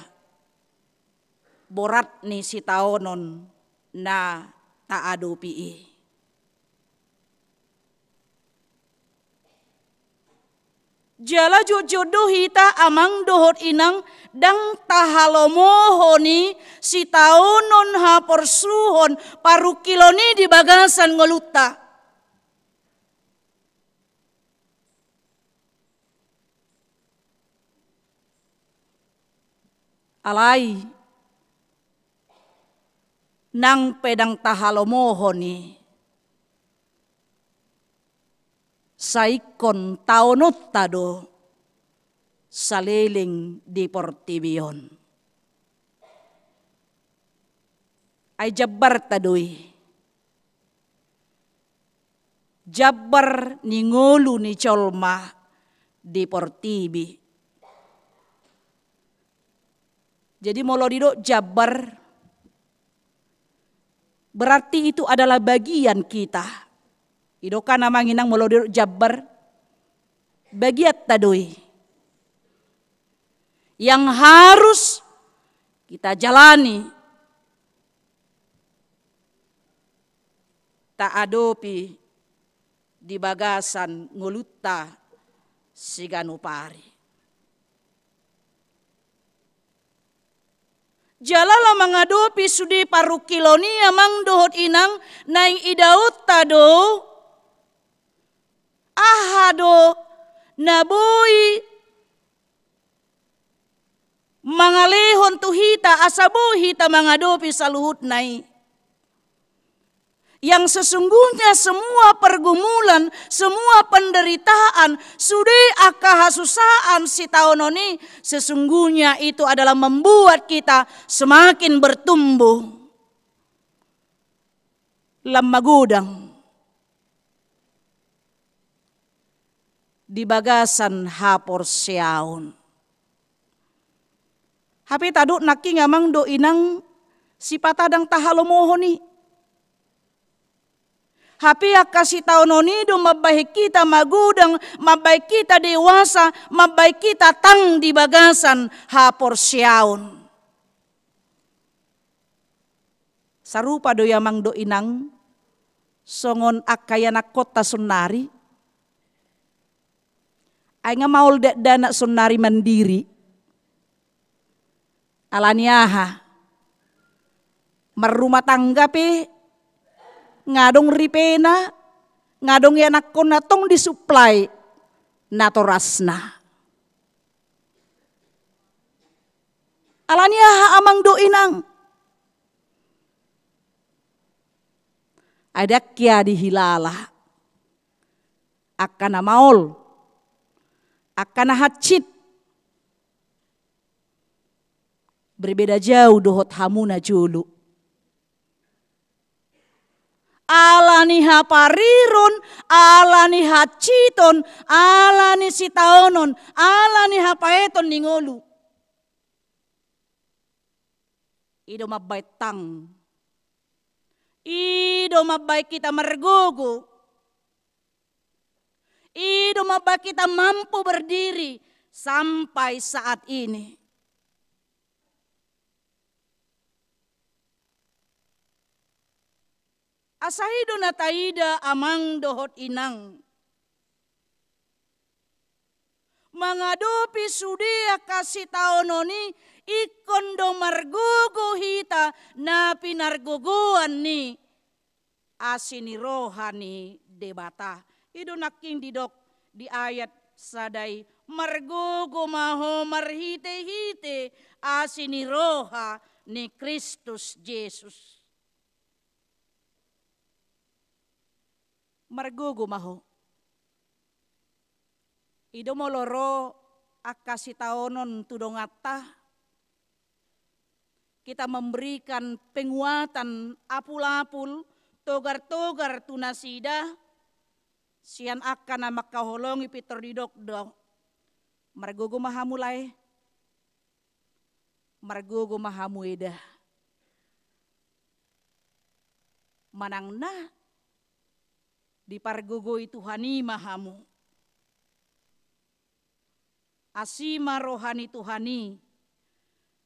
borat ni sitaonon na taadopi i. Jala jotjot do hita amang dohot inang ndang tahalomohon i sitaonon, haporsuhon, parungkilon i di bagasan ngolunta. Alai nang pe ndang tahalomohon i, sai ingkon taononta do saleleng di portibi on. Ai jambarta do i. jambar ni ngolu ni jolma di portibi. Jadi molo didok jambar, berarti itu adalah bagian kita. Didok kan amang inang, molo didok jambar, bagianta do i yang harus kita jalani, taadopi di bagasan ngolunta siganup ari. Jala laho mangadopi sude parungkilon i amang dohot inang, naeng idaonta do aha do na boi mangalehon tu hita asa boi hita mangadopi saluhutna i. Yang sesungguhnya semua pergumulan, semua penderitaan, sude angka hasusaan sitaonon i, sesungguhnya itu adalah membuat kita semakin bertumbuh. Lam magodang di bagasan haporseaon. Hape tadok nangkin amang dohot inang, sipata ndang tahalomohon i. Hape angka sitaonon i do mambahen hita magodang, mambahen hita dewasa, mambahen hita tang di bagasan haporseaon. Sarupa do i amang dohot inang songon angka ianakhonta saonari. Ai nga maol dakdanak saonari mandiri. Ala ni aha? Marrumah tangga pe nga adong ripena, nga adong ianakhonna tong disuplai natorasna. Ala ni aha amang dohot inang? Ai ndang hea dihilala angka na maol, angka na hansit. Berbeda jauh dohot hamu na jolo. Ala ni hapariron, ala ni hansiton, ala ni sitaonon, ala ni hapaeton ni ngolu. I do mambahen tang. I do mambahen hita margogo. I do mambahen hita mampu berdiri sampai saat ini. Asa i do na taida amang dohot inang. Mangadopi sude angka sitaonon i, ingkon do margogo hita na pinargogoan ni asi ni roha ni Debata. I do nangkin didok di ayat sada i, margogo ma ho marhitehite asi ni roha ni Kristus Jesus. Margogo ma ho. I do molo ro angka sitaonon tu donganta, kita memberikan penguatan apul-apul, togar-togar tu nasida, sian angka na mangkaholongi pintor didok do, margogo ma hamu lae, margogo ma hamu eda. Manang na dipargogoi Tuhan i ma hamu. Asi ma roha ni Tuhan i,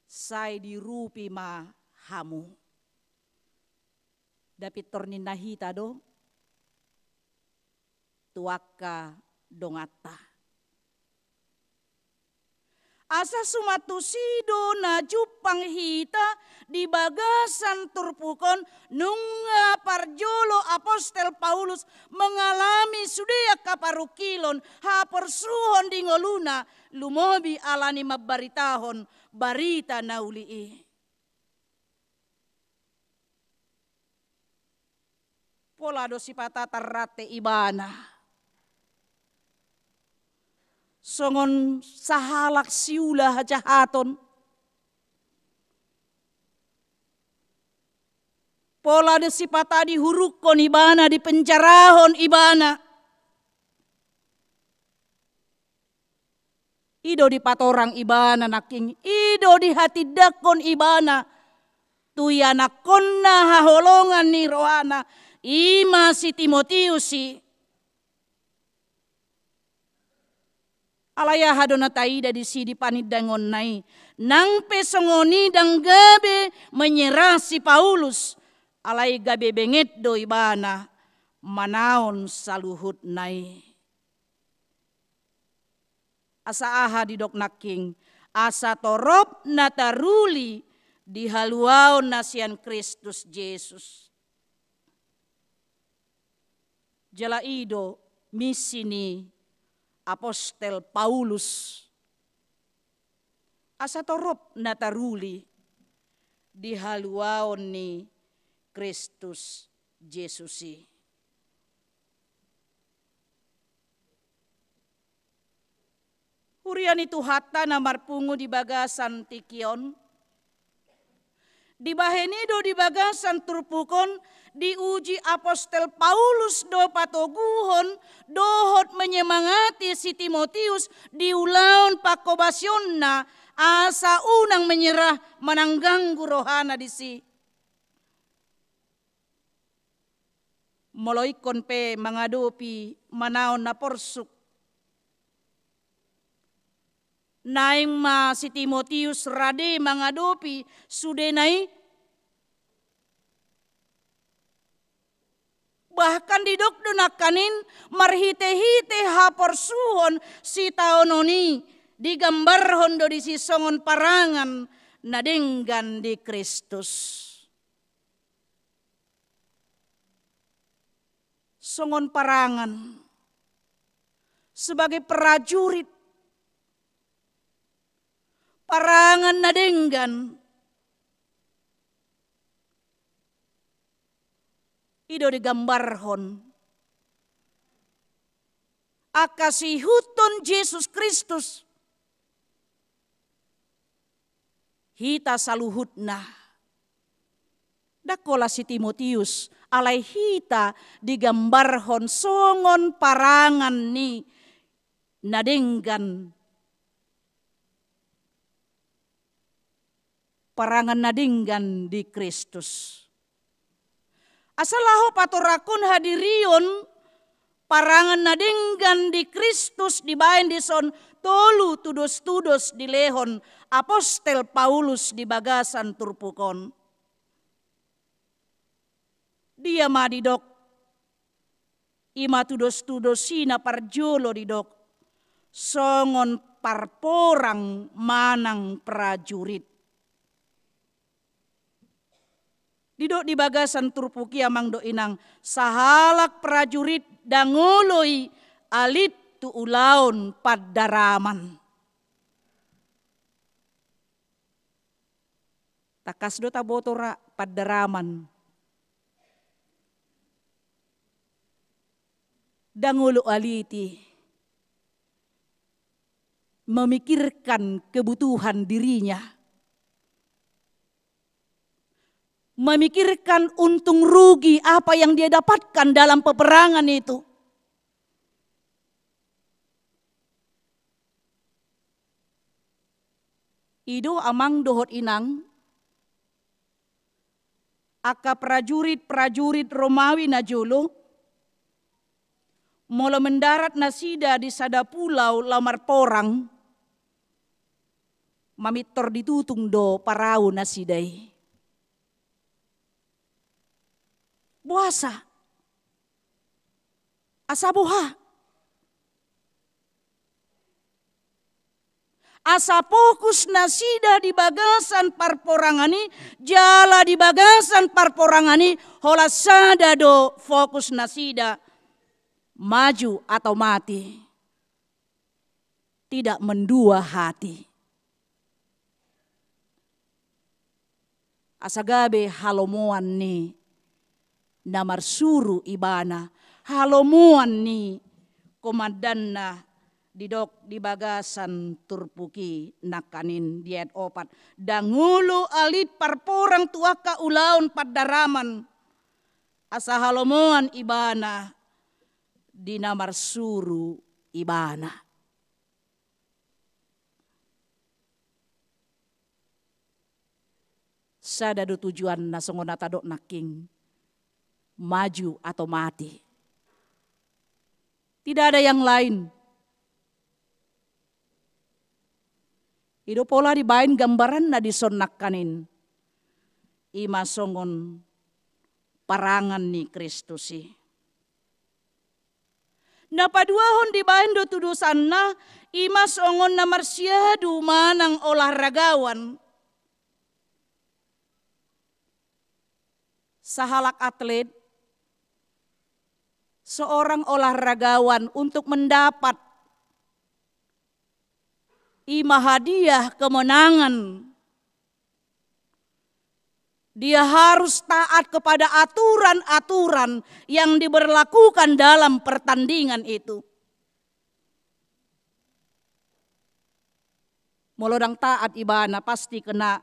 sai diurupi ma hamu. Nda pintor ninna hita do tu angka donganta. Asa suman tusi do na jumpang hita di bagasan turpuk on, nunga parjolo apostel Paulus mengalami sude angka parungkilon, haporsuhon di ngoluna, lumobi ala ni mambaritahon barita na uli i. Pola do sipata tarrante ibana songon sahalak siula hajahaton. Pola do sipata dihurungkon ibana, dipenjarahon ibana. I do dipatorang ibana nangkin, i do dihatindangkon ibana tu ianakkonna haholongan ni rohana, i ma si Timotius i. Alai aha do na taida disi di panindangonna i? Nang pe songon i ndang gabe menyerah si Paulus, alai gabe benget do ibana manaon saluhutna i. Asa aha didok nangkin? Asa torop na taruli di haluaon na sian Kristus Jesus. Jala i do misi ni apostel Paulus. Asa torop na taruli di haluaon ni Kristus Jesus i. Huria ni Tuhanta na marpungu di bagasan tingki on, dibahen i do di bagasan turpuk on, diuji apostel Paulus do patoguhon dohot menyemangati si Timotius di ulaon panghobasionna, asa unang menyerah manang ganggu rohana disi. Molo ingkon pe mangadopi manaon na porsuk, naeng ma si Timotius rade mangadopi sudena i. Bahkan didok do nangkaning marhitehite haporsuhon sitaonon i, digambarhon do disi songon parangan na denggan di Kristus. Songon parangan, sebagai prajurit, parangan na denggan, i do digambarhon angka siihuthon Jesus Kristus hita saluhutna. Ndang holan si Timotius, alai hita digambarhon songon parangan ni na denggan, parangan na denggan di Kristus. Asa laho patorangkon hadirion parangan na denggan di Kristus, dibaen dison tolu tudos-tudos dilehon apostel Paulus di bagasan turpuk on. Dia ma didok? I ma tudos-tudos i, na parjolo didok songon parporang manang prajurit. Didok di bagasan turpuk i, amang dohot inang, sahalak prajurit ndang olo i alit tu ulaon pandaraman. Tangkas do taboto ra pandaraman. Ndang olo alit i memikirkan kebutuhan dirinya, memikirkan untung rugi apa yang dia dapatkan dalam peperangan itu. I do, amang dohot inang, angka prajurit-prajurit Romawi na jolo, molo mendarat nasida di sada pulau laho marporang, mamintor ditutung do parau nasida i. Boasa? Asa boha? Asa fokus nasida di bagasan parporangan i, jala di bagasan parporangan i holan sada do fokus nasida, maju atau mati. Tidak mendua hati. Asa gabe halomoan ni na marsuru ibana, halomoan ni komandanna. Didok di bagasan turpuk i nangkaning di ayat opat, ndang olo alit parporang tu angka ulaon pandaraman. asa halomoan ibana di na marsuru ibana. Sada do tujuanna songon na tadok nangkin, maju atau mati. Tidak ada yang lain. I do pola dibaen gambaranna dison nangkaning, i ma songon parangan ni Kristus i. Na paduahon dibaen do tudosanna, i ma songon na marsiadu manang olahragawan. Sahalak atlet, seorang olahragawan untuk mendapat i ma hadiah kemenangan, dia harus taat kepada aturan-aturan yang diberlakukan dalam pertandingan itu. Molo ndang taat ibana, pasti kena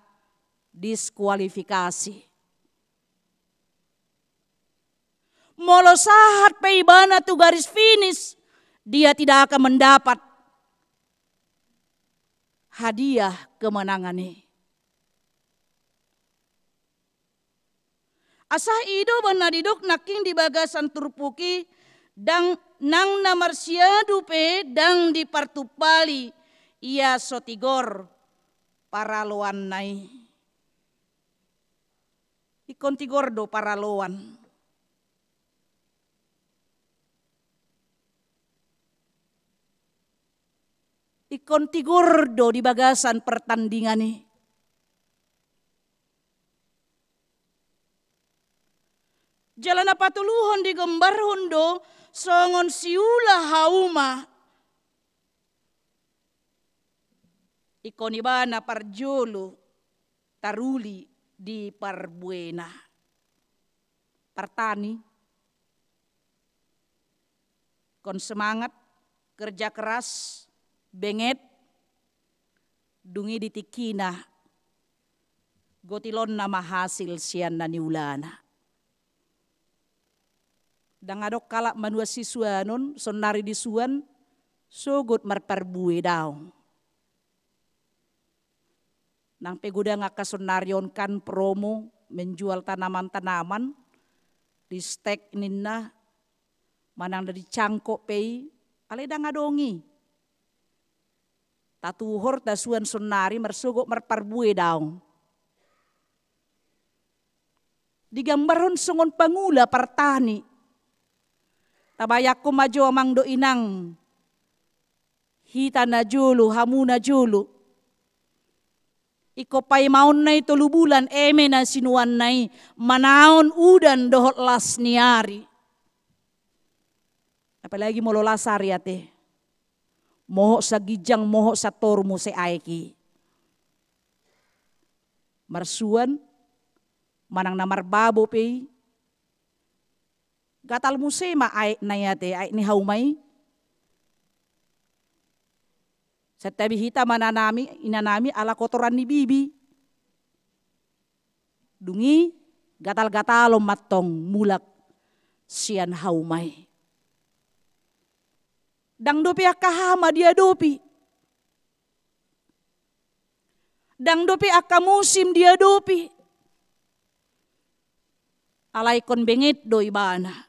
diskualifikasi. Molo sahat pe ibana tu garis finish, dia tidak akan mendapat hadiah kemenangan i. Asa i do ma na didok nangkin di bagasan turpuk i, ndang, nang na marsiadu pe ndang dipartumpali, ia so tigor paraloanna i. Ingkon tigor do paraloan. Ingkon tigor do di bagasan pertandingan i. Jala na patoluhon digambarhon do songon siula hauma. Ingkon ibana parjolo taruli di parbuena. Partani, ingkon semangat, kerja keras, benget, dung i di tingkina gotilonna ma hasil sian na niulana. Ndang adong halak manuan sisuanon, sonnari disuan, sogot marparbue daong. Nang pe godang angka sonnari on kan promo menjual tanaman-tanaman, ristek ninna, manang na di cangkok pe i, alai ndang adong i. Tatuhor tasuan sonnari marsogot marparbue daong. Digambarhon songon pangula partani. Tabayangkon ma jo amang dohot inang. Hita na jolo, hamu na jolo. Ingkon paimaonna i tolu bulan, eme na sinuanna i, manaon udan dohot las ni ari. Apalagi molo las ari ate. Mohot sa ginjang, mohot sa toru muse aek i. Marsuan, manang na marbabo pe i. Gatal muse ma aek na i ate, aek ni hauma i. Santabi hita ma nanami, inanami ala kotoran ni bibi. Dung i gatal-gatalon mantong mulak sian hauma i. Ndang dope angka hama diadopi. Ndang dope angka musim diadopi. Alai ingkon benget do ibana.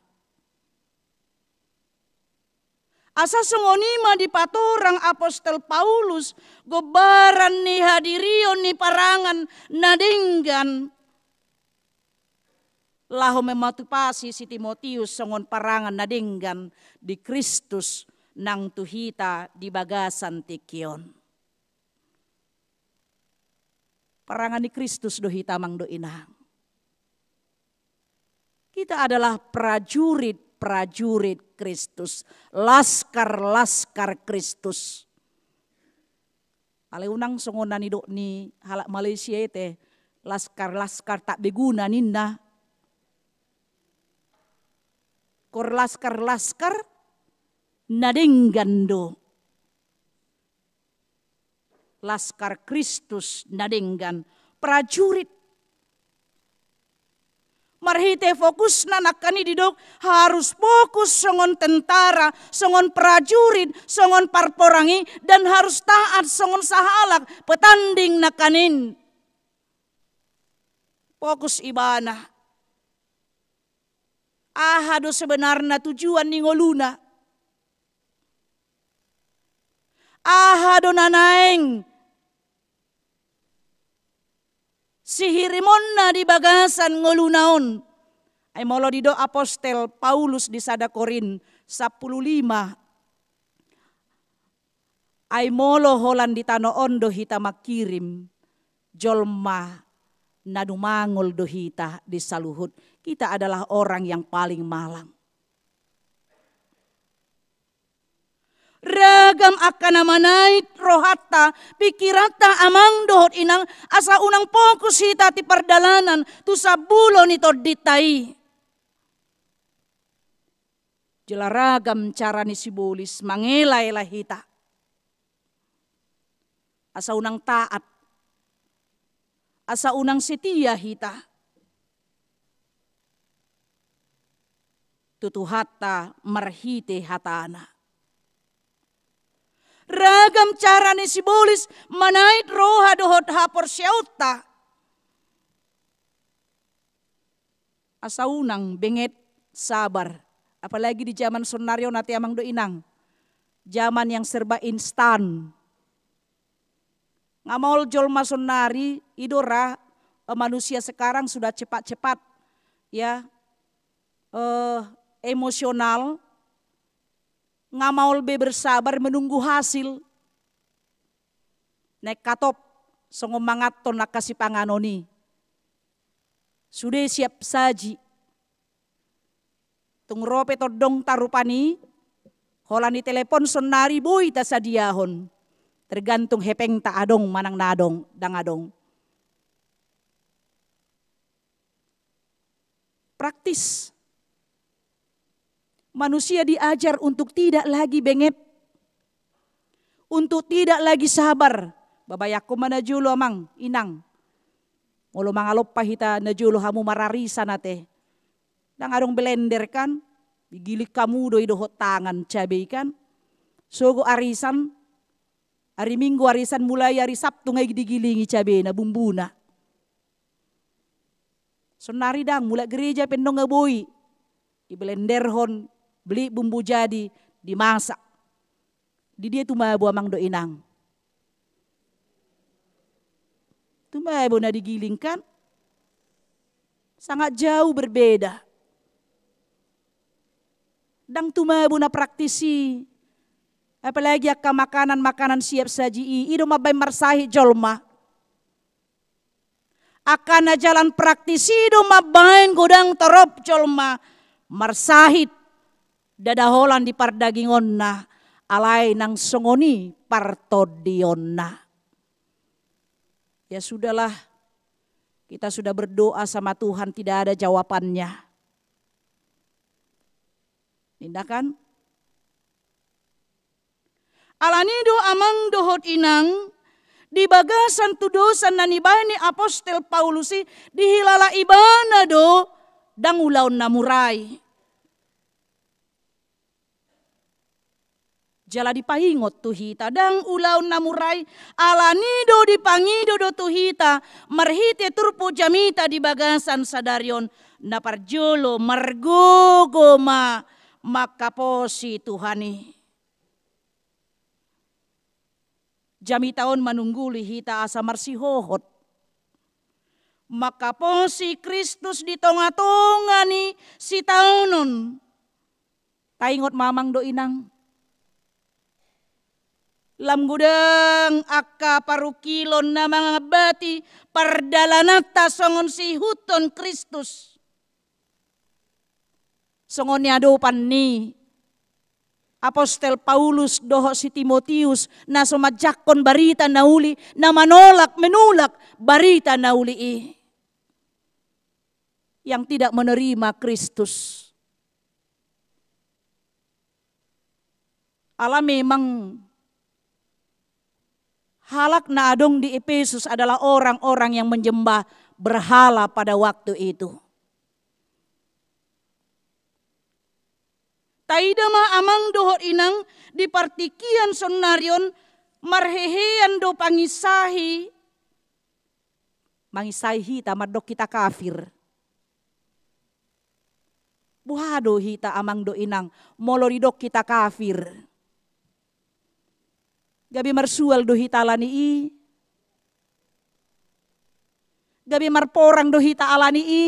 Asa songon i ma dipatorang apostel Paulus gombaran ni hadirion ni parangan na denggan. Laho memotivasi si Timotius songon parangan na denggan di Kristus nang tu hita di bagasan tingki on. Parangan ni Kristus do hita amang dohot inang. Kita adalah prajurit-prajurit Kristus, laskar-laskar Kristus. Alai unang songon na nidok ni halak Malaysia i te, laskar-laskar tak beguna ninna. Ingkon laskar-laskar na denggan do. Laskar Kristus na denggan, prajurit. Marhite fokusna nangkin i didok, harus fokus songon tentara, songon prajurit, songon parporang i, dan harus taat songon sahalak petanding nangkin i. Fokus ibana. Aha do sebenarna tujuan ni ngoluna? Aha do na naeng sihirimonna di bagasan ngoluna on? Ai molo didok apostel Paulus di sada Korint sampulu lima, ai molo holan di tano on do hita mangkirim jolma, na dumangol do hita di saluhut. Kita adalah orang yang paling malang. Ragam angka na manait rohanta, pikiranta, amang dohot inang, asa unang fokus hita di pardalanan tu sambulo ni tondinta i. Jala ragam cara ni sibolis mangelaela hita. Asa unang taat, asa unang setia hita tu Tuhanta marhite hatana. Ragam cara ni sibolis manait roha dohot haporseaonta. Asa unang benget, sabar. Apalagi di zaman sonnari on ate amang dohot inang. Zaman yang serba instan. Nga maol jolma sonnari, i do ra, eh, manusia sekarang sudah cepat-cepat, ya, eh, emosional, nga maol be bersabar menunggu hasil. Naeng hatop songon manganhon angka sipanganon i. Sude siap saji. Tung ro pe tondongta rupani, holan ditelepon sonnari boi tasadiahon. Tergantung hepengta adong manang na adong, ndang adong. Praktis. Manusia diajar untuk tidak lagi benget, untuk tidak lagi sabar. Babayangkon ma najolo amang, inang. Molo mangalompa hita najolo hamu mararisan ate. Ndang adong blender kan? Digiling hamu do i dohot tangan cabe i kan? Sogot arisan, ari Minggu arisan, mulai ari Sabtu nga i digilingi cabena, bumbuna. Sonnari ndang, mulak gereja pe ndang nga boi. Diblenderhon, beli bumbu jadi, dimasak. Di dia tumabo amang dohot inang? Tumabo na digiling kan? Sangat jauh berbeda. Ndang tumabo na praktis i. Apalagi angka makanan-makanan siap saji i, i do mambaen marsahit jolma. Angka na jalan praktis i do mambaen godang torop jolma marsahit, ndada holan di pardagingonna, alai nang songon i partondionna. Ya sudahlah, kita sudah berdoa sama Tuhan, tidak ada jawabannya. Ninna kan? Alani do amang dohot inang, di bagasan tudosan na nibaen ni apostel Paulus i, dihilala ibana do ndang ulaon na mura i. Jala dipaingot tu hita, ndang ulaon na mura i, alani do dipangido do tu hita, marhite turpuk jamita di bagasan sadari on, na parjolo margogo ma mangkaposi Tuhan i. Jamita on manungguli hita asa marsihohot mangkaposi Kristus di tonga-tonga ni sitaonon. Taingot ma amang dohot inang. Lam godang angka parungkilon na mangambati pardalananta songon siihuthon Kristus. Songon niadopan ni apostel Paulus dohot si Timotius, na so manjangkon barita na uli, na manolak, menulak barita na uli i. Yang tidak menerima Kristus. Ala memang halak na adong di Efesus adalah orang-orang yang menyembah berhala pada waktu itu. Taida ma amang dohot inang, di partingkian saonnari on marhehean do pangisahi, mangisahi hita, mandok hita kafir. Boha do hita amang dohot inang, molo didok hita kafir? Gabe marsual do hita alani i? Gabe marporang do hita alani i?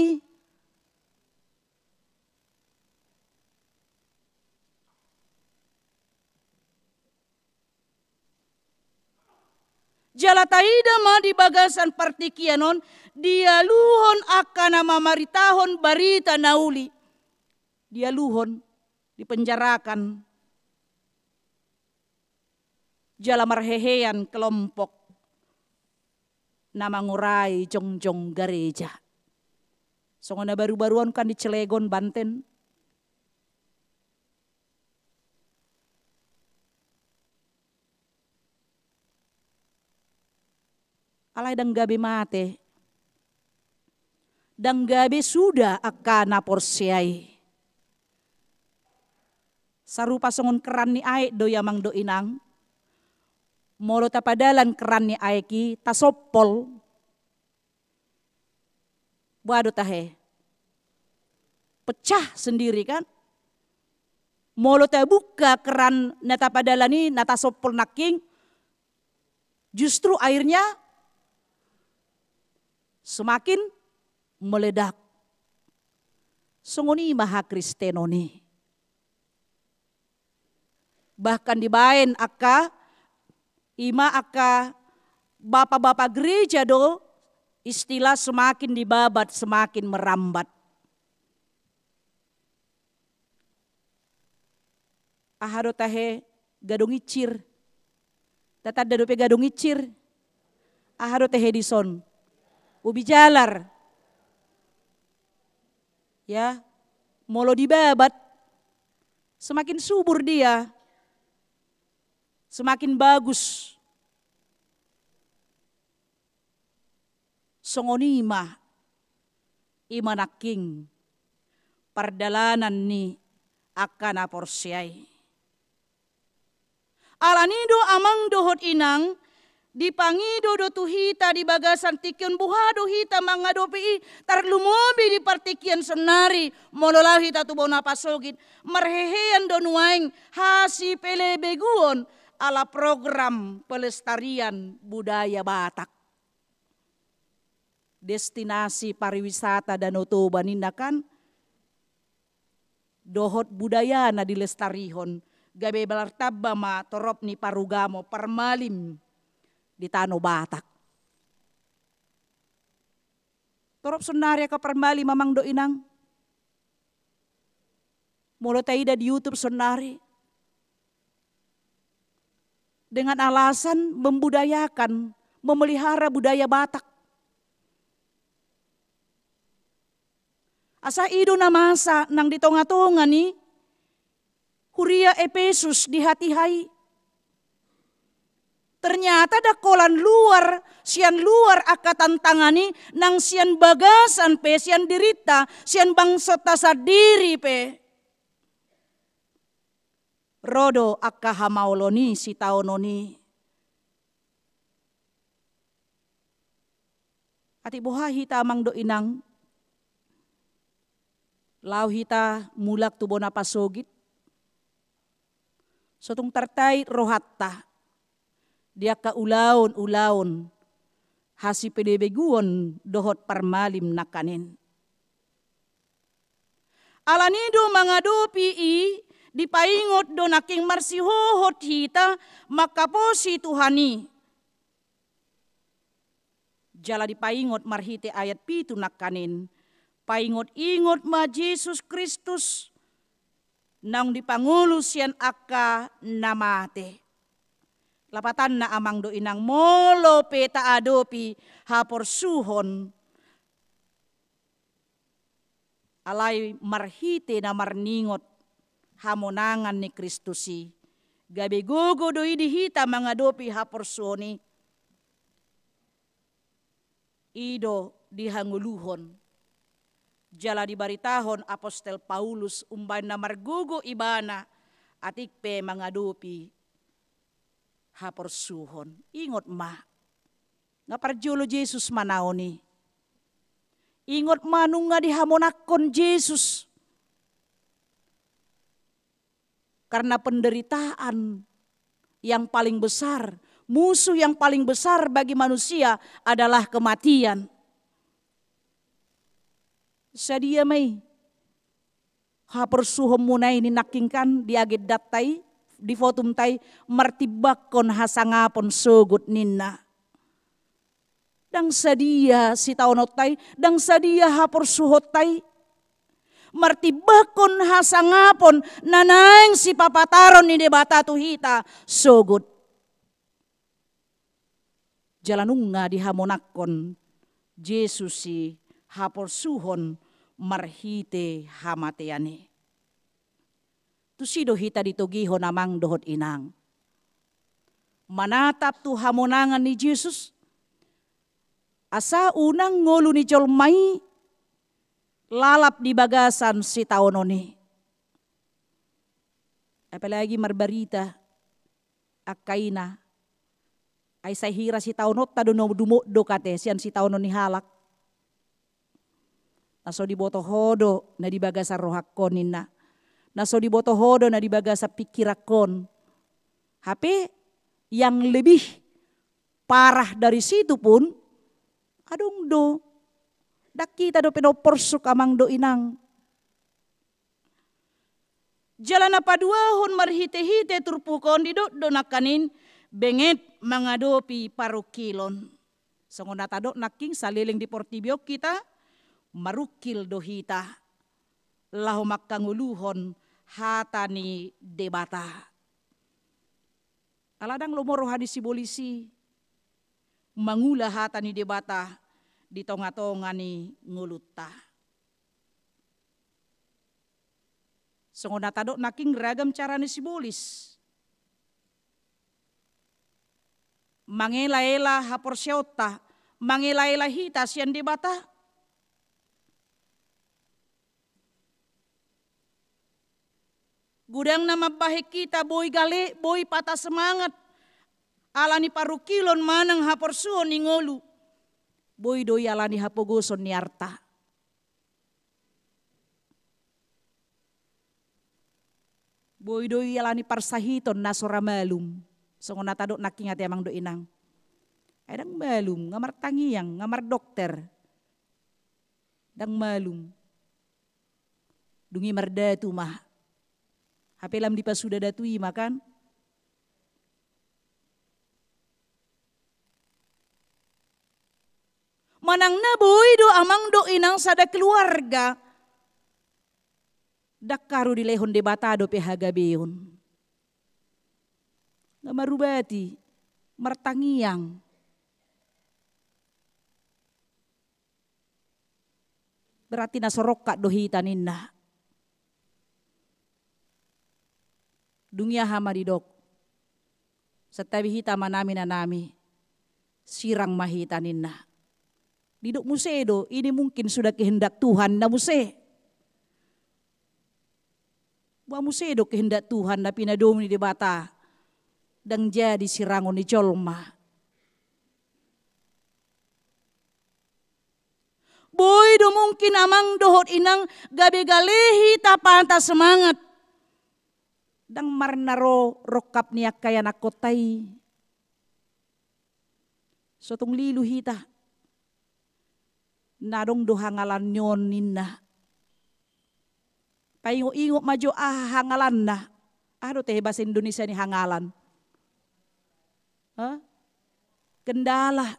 Jala taida ma di bagasan partingkian on, dialuhon angka na mamaritahon barita na uli. Dialuhon, dipenjarakan. Jala marhehean kelompok na mangurai jongjong gareja. Songon na barubaru on kan di Cilegon, Banten. Alai ndang gabe mate, ndang gabe suda angka na porsea i. Sarupa songon keran ni aek do i amang dohot inang. Molo tapadalan keran ni aek i, tasompol. Boha do tahe? Pecah sendiri kan? Molo tabuka keran na tapadalan i, na tasompol nangkin, justru airnya semakin meledak. Songon i ma hakristenon i. Bahkan dibaen angka, ima angka bapa-bapa gereja do istilah semakin dibabat, semakin merambat. Aha do tahe gadong incir? Tatanda dope gadong incir? Aha do tahe dison? Ubi jalar. Ya, molo dibabat, semakin subur dia, semakin bagus. Songon i ma, i ma nangkin pardalanan ni angka na porsea i. Alani do amang dohot inang, dipangido do tu hita di bagasan tingki on boha do hita mangadopi i, tarlumobi di partingkian saonnari, molo laho hita tu bona pasogit, marhehean do nuaeng hasipelebeguon ala program pelestarian budaya Batak. Destinasi pariwisata Danau Toba ninna kan, dohot budayana dilestarihon, gabe martamba ma torop ni parugamo parmalim di tano Batak. Torop saonnari angka parmalim amang dohot inang. Molo taida di YouTube saonnari, dengan alasan membudayakan, memelihara budaya Batak. Asa i do na masa nang di tonga-tonga ni huria Epesus di hatiha i. Ternyata ndang holan luar, sian luar angka tantangan i, nang sian bagasan pe, sian dirinta, sian bangsonta sandiri pe, ro do angka hamaolon i, sitaonon i. Atik boha hita amang dohot inang, laho hita mulak tu bona pasogit, so tung tartait rohanta di angka ulaon-ulaon hasipelebeguon dohot parmalim nangkaning. Alani do mangadopi i, dipaingot do nangkin marsihohot hita mangkaposi Tuhan i. Jala dipaingot marhite ayat pitu nangkaning, paingot-ingot ma Jesus Kristus naung dipangolu sian angka na mate. Lapatanna amang dohot inang, molo pe taadopi haporsuhon, alai marhite na marningot hamonangan ni Kristus i, gabe gogo do i di hita mangadopi haporsuhon i. I do dihangoluhon Jala dibaritahon apostel Paulus umbahen na margogo ibana, atik pe mangadopi haporsuhon. Ingot ma, nga parjolo Jesus manaon i. Ingot ma nunga dihamonangkon Jesus. Karena penderitaan yang paling besar, musuh yang paling besar bagi manusia adalah kematian. Sadia ma i haporsuhonmuna i, ninna nangkin kan di agendanta i, di fotumta i, martimbangkon hasangapon sogot ninna. Ndang sadia sitaononta i, ndang sadia haporsuhonta i. Martimbangkon hasangapon na naeng sipapataron ni Debata tu hita sogot. Jala nunga dihamonangkon Jesus i haporsuhon marhite hamatean i. Tusi do hita ditogihon amang dohot inang. Manatap tu hamonangan ni Jesus, asa unang ngolu ni jolma i lalap di bagasan sitaonon i. Apalagi marbarita angka ina. Ai sai hira sitaononta do na dumodok ate sian sitaonon ni halak. Na so diboto ho do na di bagasan rohangkon ninna. Na so diboto ho do na di bagasan pingkiranghon. Hape yang lebih parah dari situ pun adong do. Ndang hita dope na umporsuk amang dohot inang. Jala na paduahon marhitehite turpuk on didok do nangkaning benget mangadopi parungkilon. Songon na tadok nangkin saleleng di portibi on hita, marungkil do hita laho mangkangoluhon hata ni Debata. Ala ndang lomo roha ni sibolis i mangula hata ni Debata di tongatonga ni ngolunta. Songon na tadok nangkin ragam cara ni sibolis mangelaela haporseaonta, mangelaela hita sian Debata. Godang na mambahen hita boi gale, boi patah semangat ala ni parungkilon manang haporsuhon ni ngolu. Boi do i ala ni hapogoson ni arta. Boi do i ala ni parsahiton na so ra malum. Songon na tadok nangkin ate amang dohot inang. Ai ndang malum, nga martangiang, nga mardokter. Ndang malum. Dung i mardatu ma. Hape lam dipasuda datu i ma kan. Manang na boi do amang dohot inang sada keluarga ndang haru dilehon Debata dope hagabeon. Nga marubati, martangiang. Berarti na so rongkap do hita ninna. Dung i aha ma didok? Santabi hita amanami inanami, sirang ma hita ninna. Didok muse do, ini mungkin sudah kehendak Tuhan, ninna muse. Boha muse do kehendak Tuhan na pinadomu ni Debata, ndang jadi sirangon ni jolma. Boi do mungkin amang dohot inang gabe gale hita patah semangat. Ndang marnaro rongkap ni angka ianakhonta i. So tung lilu hita. Na adong do hangalan ni on ninna. Paingot-ingot ma jo aha hangalanna. Aha do tehe bahasa Indonesia ni hangalan? Hah? Kendala.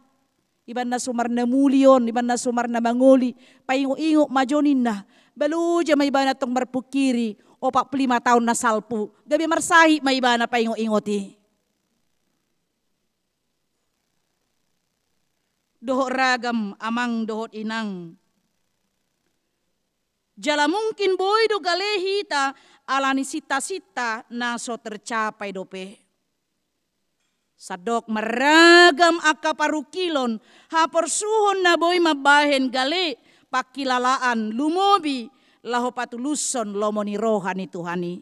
Ibana so marna muli on, ibana so marna mangoli. Paingot-ingot ma jo ninna. Ba loja ma ibana tong marpungkiri opat pulu lima taon na salpu. Gabe marsahit ma ibana paingot-ingot i. Dohot ragam amang dohot inang. Jala mungkin boi do gale hita ala ni sinta-sinta na so tercapai dope. Sandok marragam angka parungkilon, haporsuhon na boi mambahen gale pangkilalaan lumobi laho patulushon lomo ni roha ni Tuhan i.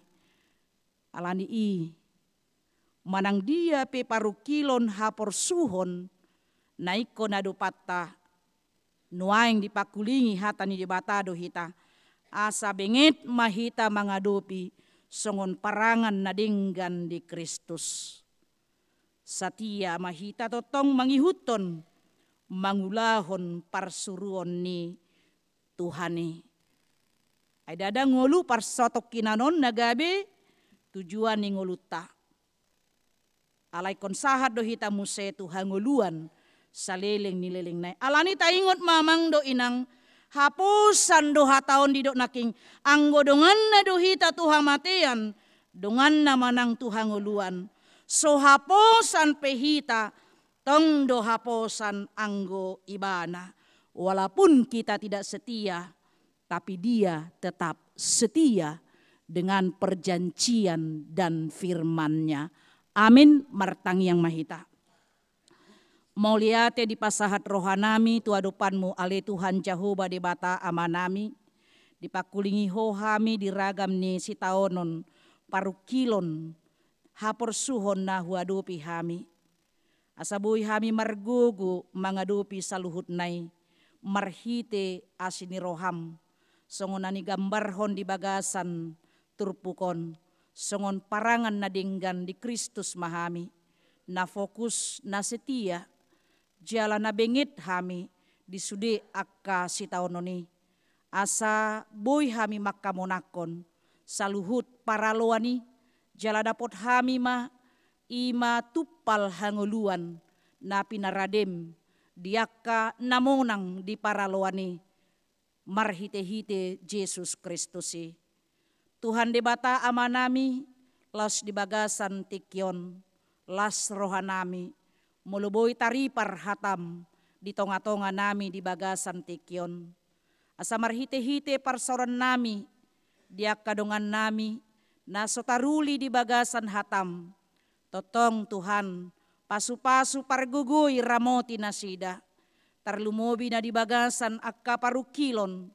Alani i, manang dia pe parungkilon haporsuhon na ingkon adopanta, nuaeng dipangkulingi hata ni Debata do hita, asa benget ma hita mangadopi songon parangan na denggan di Kristus. Satia ma hita tongtong mangihuthon, mangulahon parsuruon ni Tuhan i. Ai ndada ngolu parsatongkinan on na gabe tujuan ni ngolunta. Alai ingkon sahat do hita muse tu hangoluan saleleng ni lelengna i. Alani taingot ma amang dohot inang, haposan do hata on didok nangkin, anggo donganna do hita tu hamatean, donganna ma nang tu hangoluan. So haposan pe hita, tong do haposan anggo Ibana. Walaupun kita tidak setia, tapi Dia tetap setia dengan perjanjian dan firman-Nya. Amin. Martangiang ma hita. Mauliate dipasahat rohanami tu adopanMu, ale Tuhan Jahowa Debata Amanami. Dipangkulingi Ho hami di ragam ni sitaonon parungkilon haporsuhon na huadopi hami. Asa boi hami margogo mangadopi saluhutna i marhite asi ni roham, songon na nigambarhon di bagasan turpuk on, songon parangan na denggan di Kristus ma hami, na fokus, na setia, jala na benget hami di sude angka sitaonon i. Asa boi hami mangkamonangkon saluhut paraloan i, jala dapot hami ma, i ma tumpal hangoluan na pinaradem di angka na monang di paraloan i, marhite-hite Jesus Kristus i. Tuhan Debata Amanami, laos di bagasan tingki on, las rohanami, molo boi taripar hatam di tonga-tonganami di bagasan tingki on. Asa marhite-hite parsaorannami di angka dongannami na so taruli di bagasan hatam, tongtong Tuhan, pasu-pasu, pargogoi, ramoti nasida. Tarlumobi na di bagasan angka parungkilon,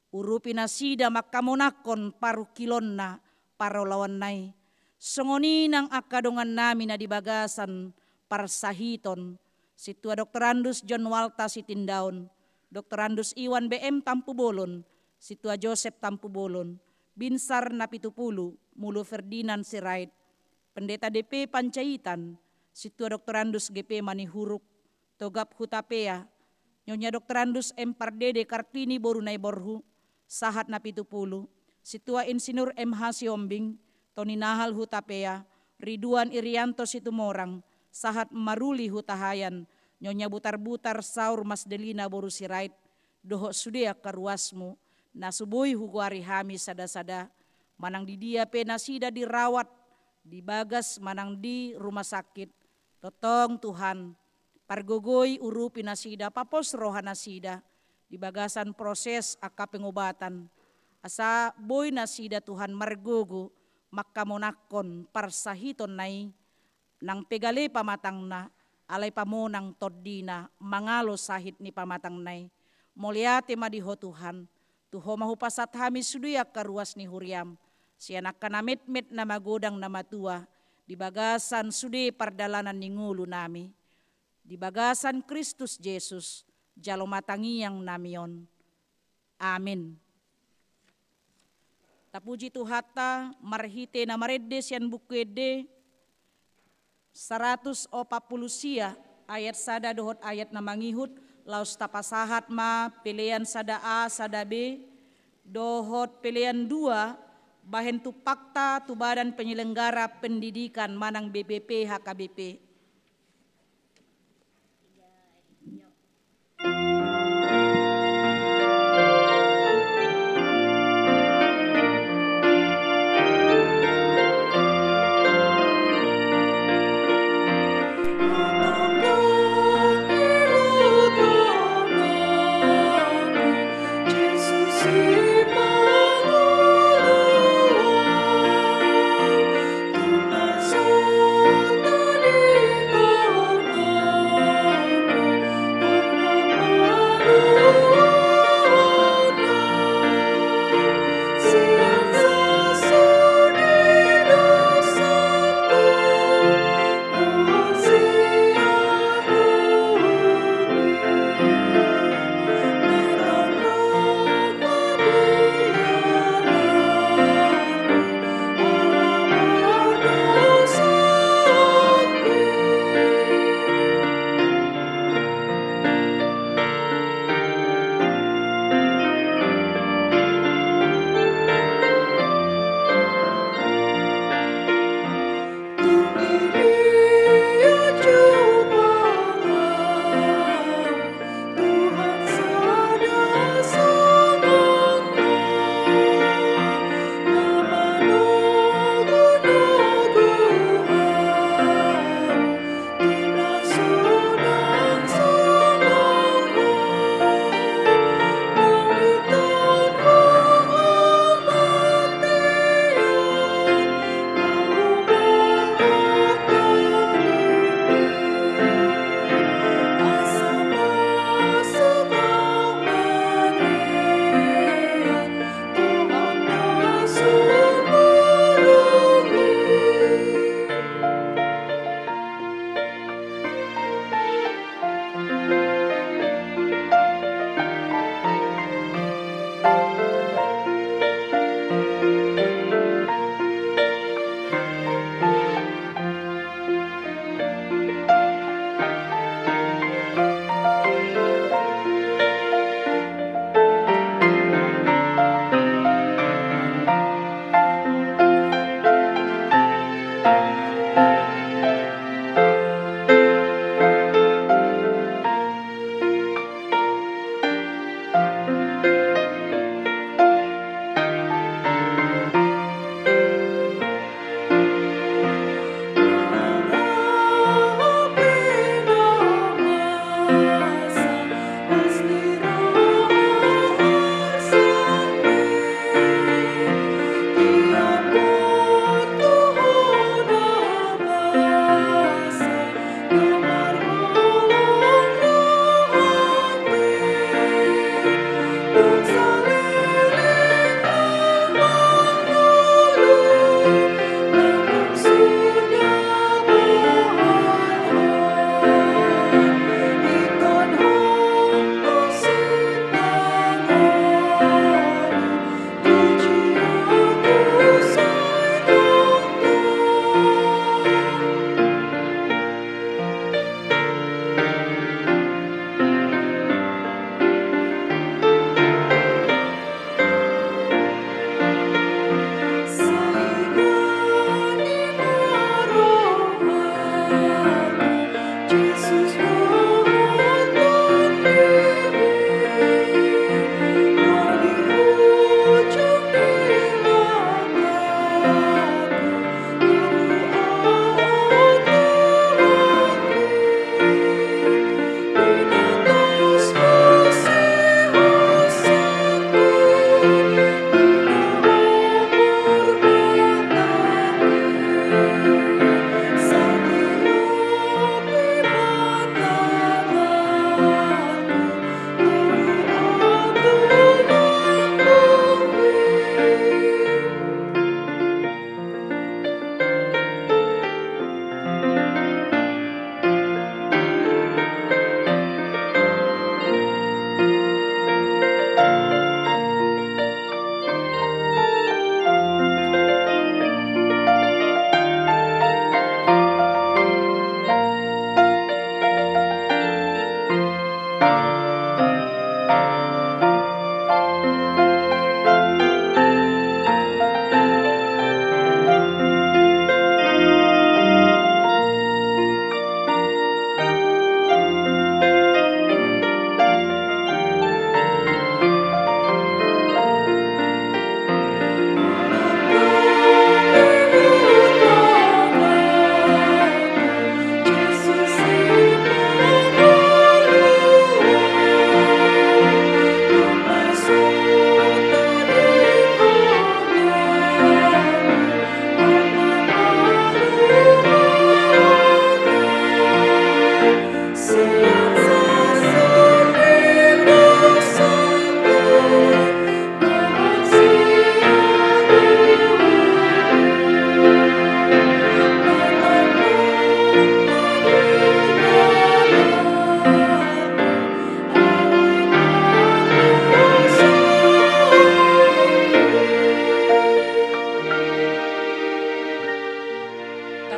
urupi nasida mangkamonangkon parungkilonna, paroloanna i. Songon i nang angka dongannami na di bagasan parsahiton, Sintua Doktorandus John Walta Sitindaon, Doktorandus Iwan B M Tampubolon, Sintua Josep Tampubolon, Binsar Napitupulu, Mulu Ferdinand Sirait, Pendeta D P Panjaitan, Sintua Doktorandus G P Manihuruk, Togab Hutapea, Nyonya Doktorandus M Pardede Kartini boru Naiborhu, sahat Napitupulu, Sintua Insinyur M H Sihombing, Toni Nahal Hutapea, Ridwan Irianto Situmorang, sahat Maruli Hutahaean, Nyonya Butarbutar Saur Masdelina boru Sirait, dohot sude angka ruasmu, na so boi hugoari hami sada-sada, manang di dia pe nasida dirawat, di bagas manang di rumah sakit. Tongtong Tuhan, pargogoi, urupi nasida, papos roha nasida di bagasan proses angka pengobatan. Asa boi nasida Tuhan margogo mangkamonangkon parsahitonna i, nang pe gale pamatangna, alai pamonang tondina mangalo sahit ni pamatangna i. Mauliate ma di Ho Tuhan, tu Ho ma hupasahat hami sude angka ruas ni huriam, sian angka na metmet, na magodang, na matua, di bagasan sude pardalanan ni ngolunami. Di bagasan Kristus Jesus, jalo ma tangiangnami on. Amin. Tapuji Tuhanta marhite na marende sian Buku Ende saratus opat pulu sia, ayat sada dohot ayat na mangihut, laos tapasahat ma pelean sada A, sada B, dohot pelean dua, bahen tumpakta tu Badan Penyelenggara Pendidikan manang B P P H K B P.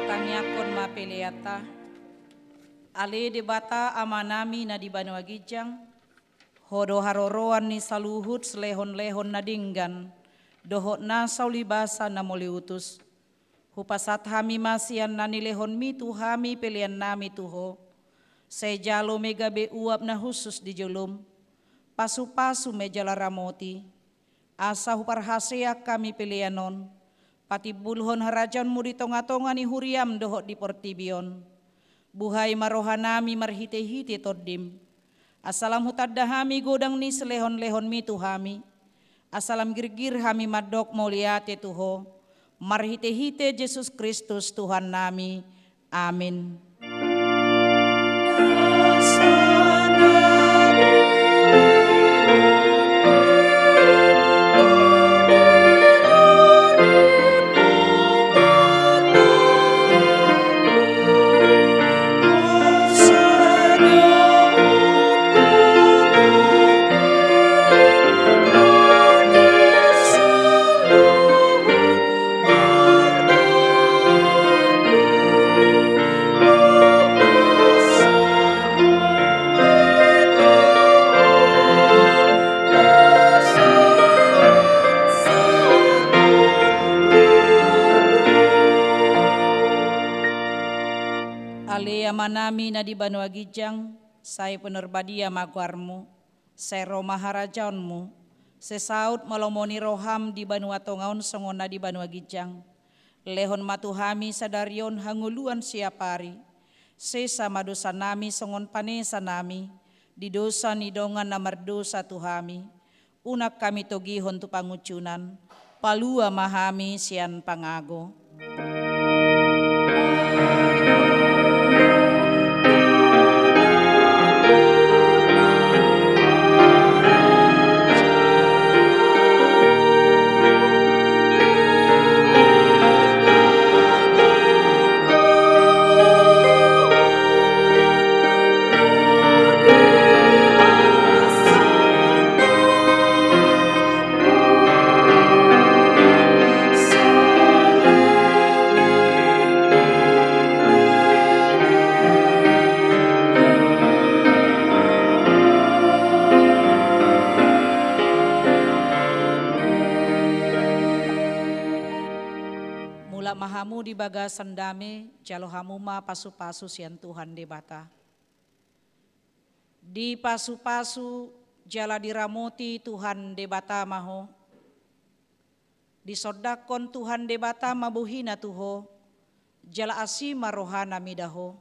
Tangiangkon ma peleanta. Ale Debata Amanami na di banua ginjang, Ho do haroroan ni saluhut silehonlehon na denggan dohot nasa ulibasa na mauliutus. Hupasahat hami ma sian na nilehonmi tu hami peleannami tu Ho. Sai jalo ma i gabe uap na hushus di jolom. Pasupasu ma i jala ramoti, asa huparhaseang hami pelean on patimbulhon harajaonmu di tongatonga ni huriam dohot di portibi on. Buhai ma rohanami marhitehite Tondim, asa lam hutanda hami godang ni silehonlehonmi tu hami, asa lam girgir hami mandok mauliate tu Ho, marhitehite Jesus Kristus Tuhannami. Amin. Ale Amanami na di banua ginjang, sai pinarbadia ma goarmu, sai ro ma harajaonmu, sai saut ma lomo ni roham di banua tonga on songon na di banua ginjang. Lehon ma tu hami sadari on hangoluan siapari. Sesa ma dosanami songon panesanami di dosa ni dongan na mardosa tu hami. Unang hami togihon tu pangunjunan, palua ma hami sian pangago. Mulak ma hamu di bagasan dame, jalo hamu ma pasupasu sian Tuhan Debata. Dipasupasu jala diramoti Tuhan Debata ma ho. Disondangkon Tuhan Debata ma bohina tu ho, jala asi ma rohana mida ho.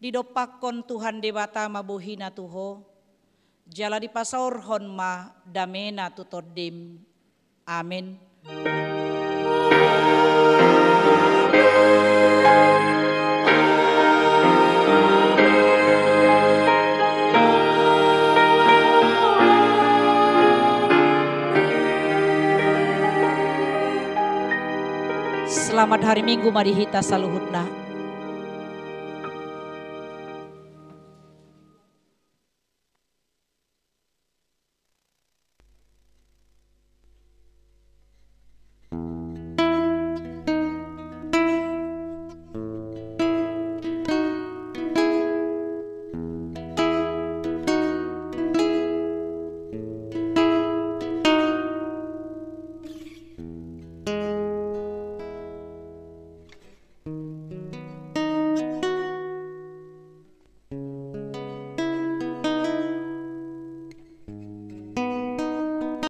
Didompakkon Tuhan Debata ma bohina tu ho, jala dipasaorhon ma damena tu tondim. Amin. Selamat hari Minggu ma di hita saluhutna.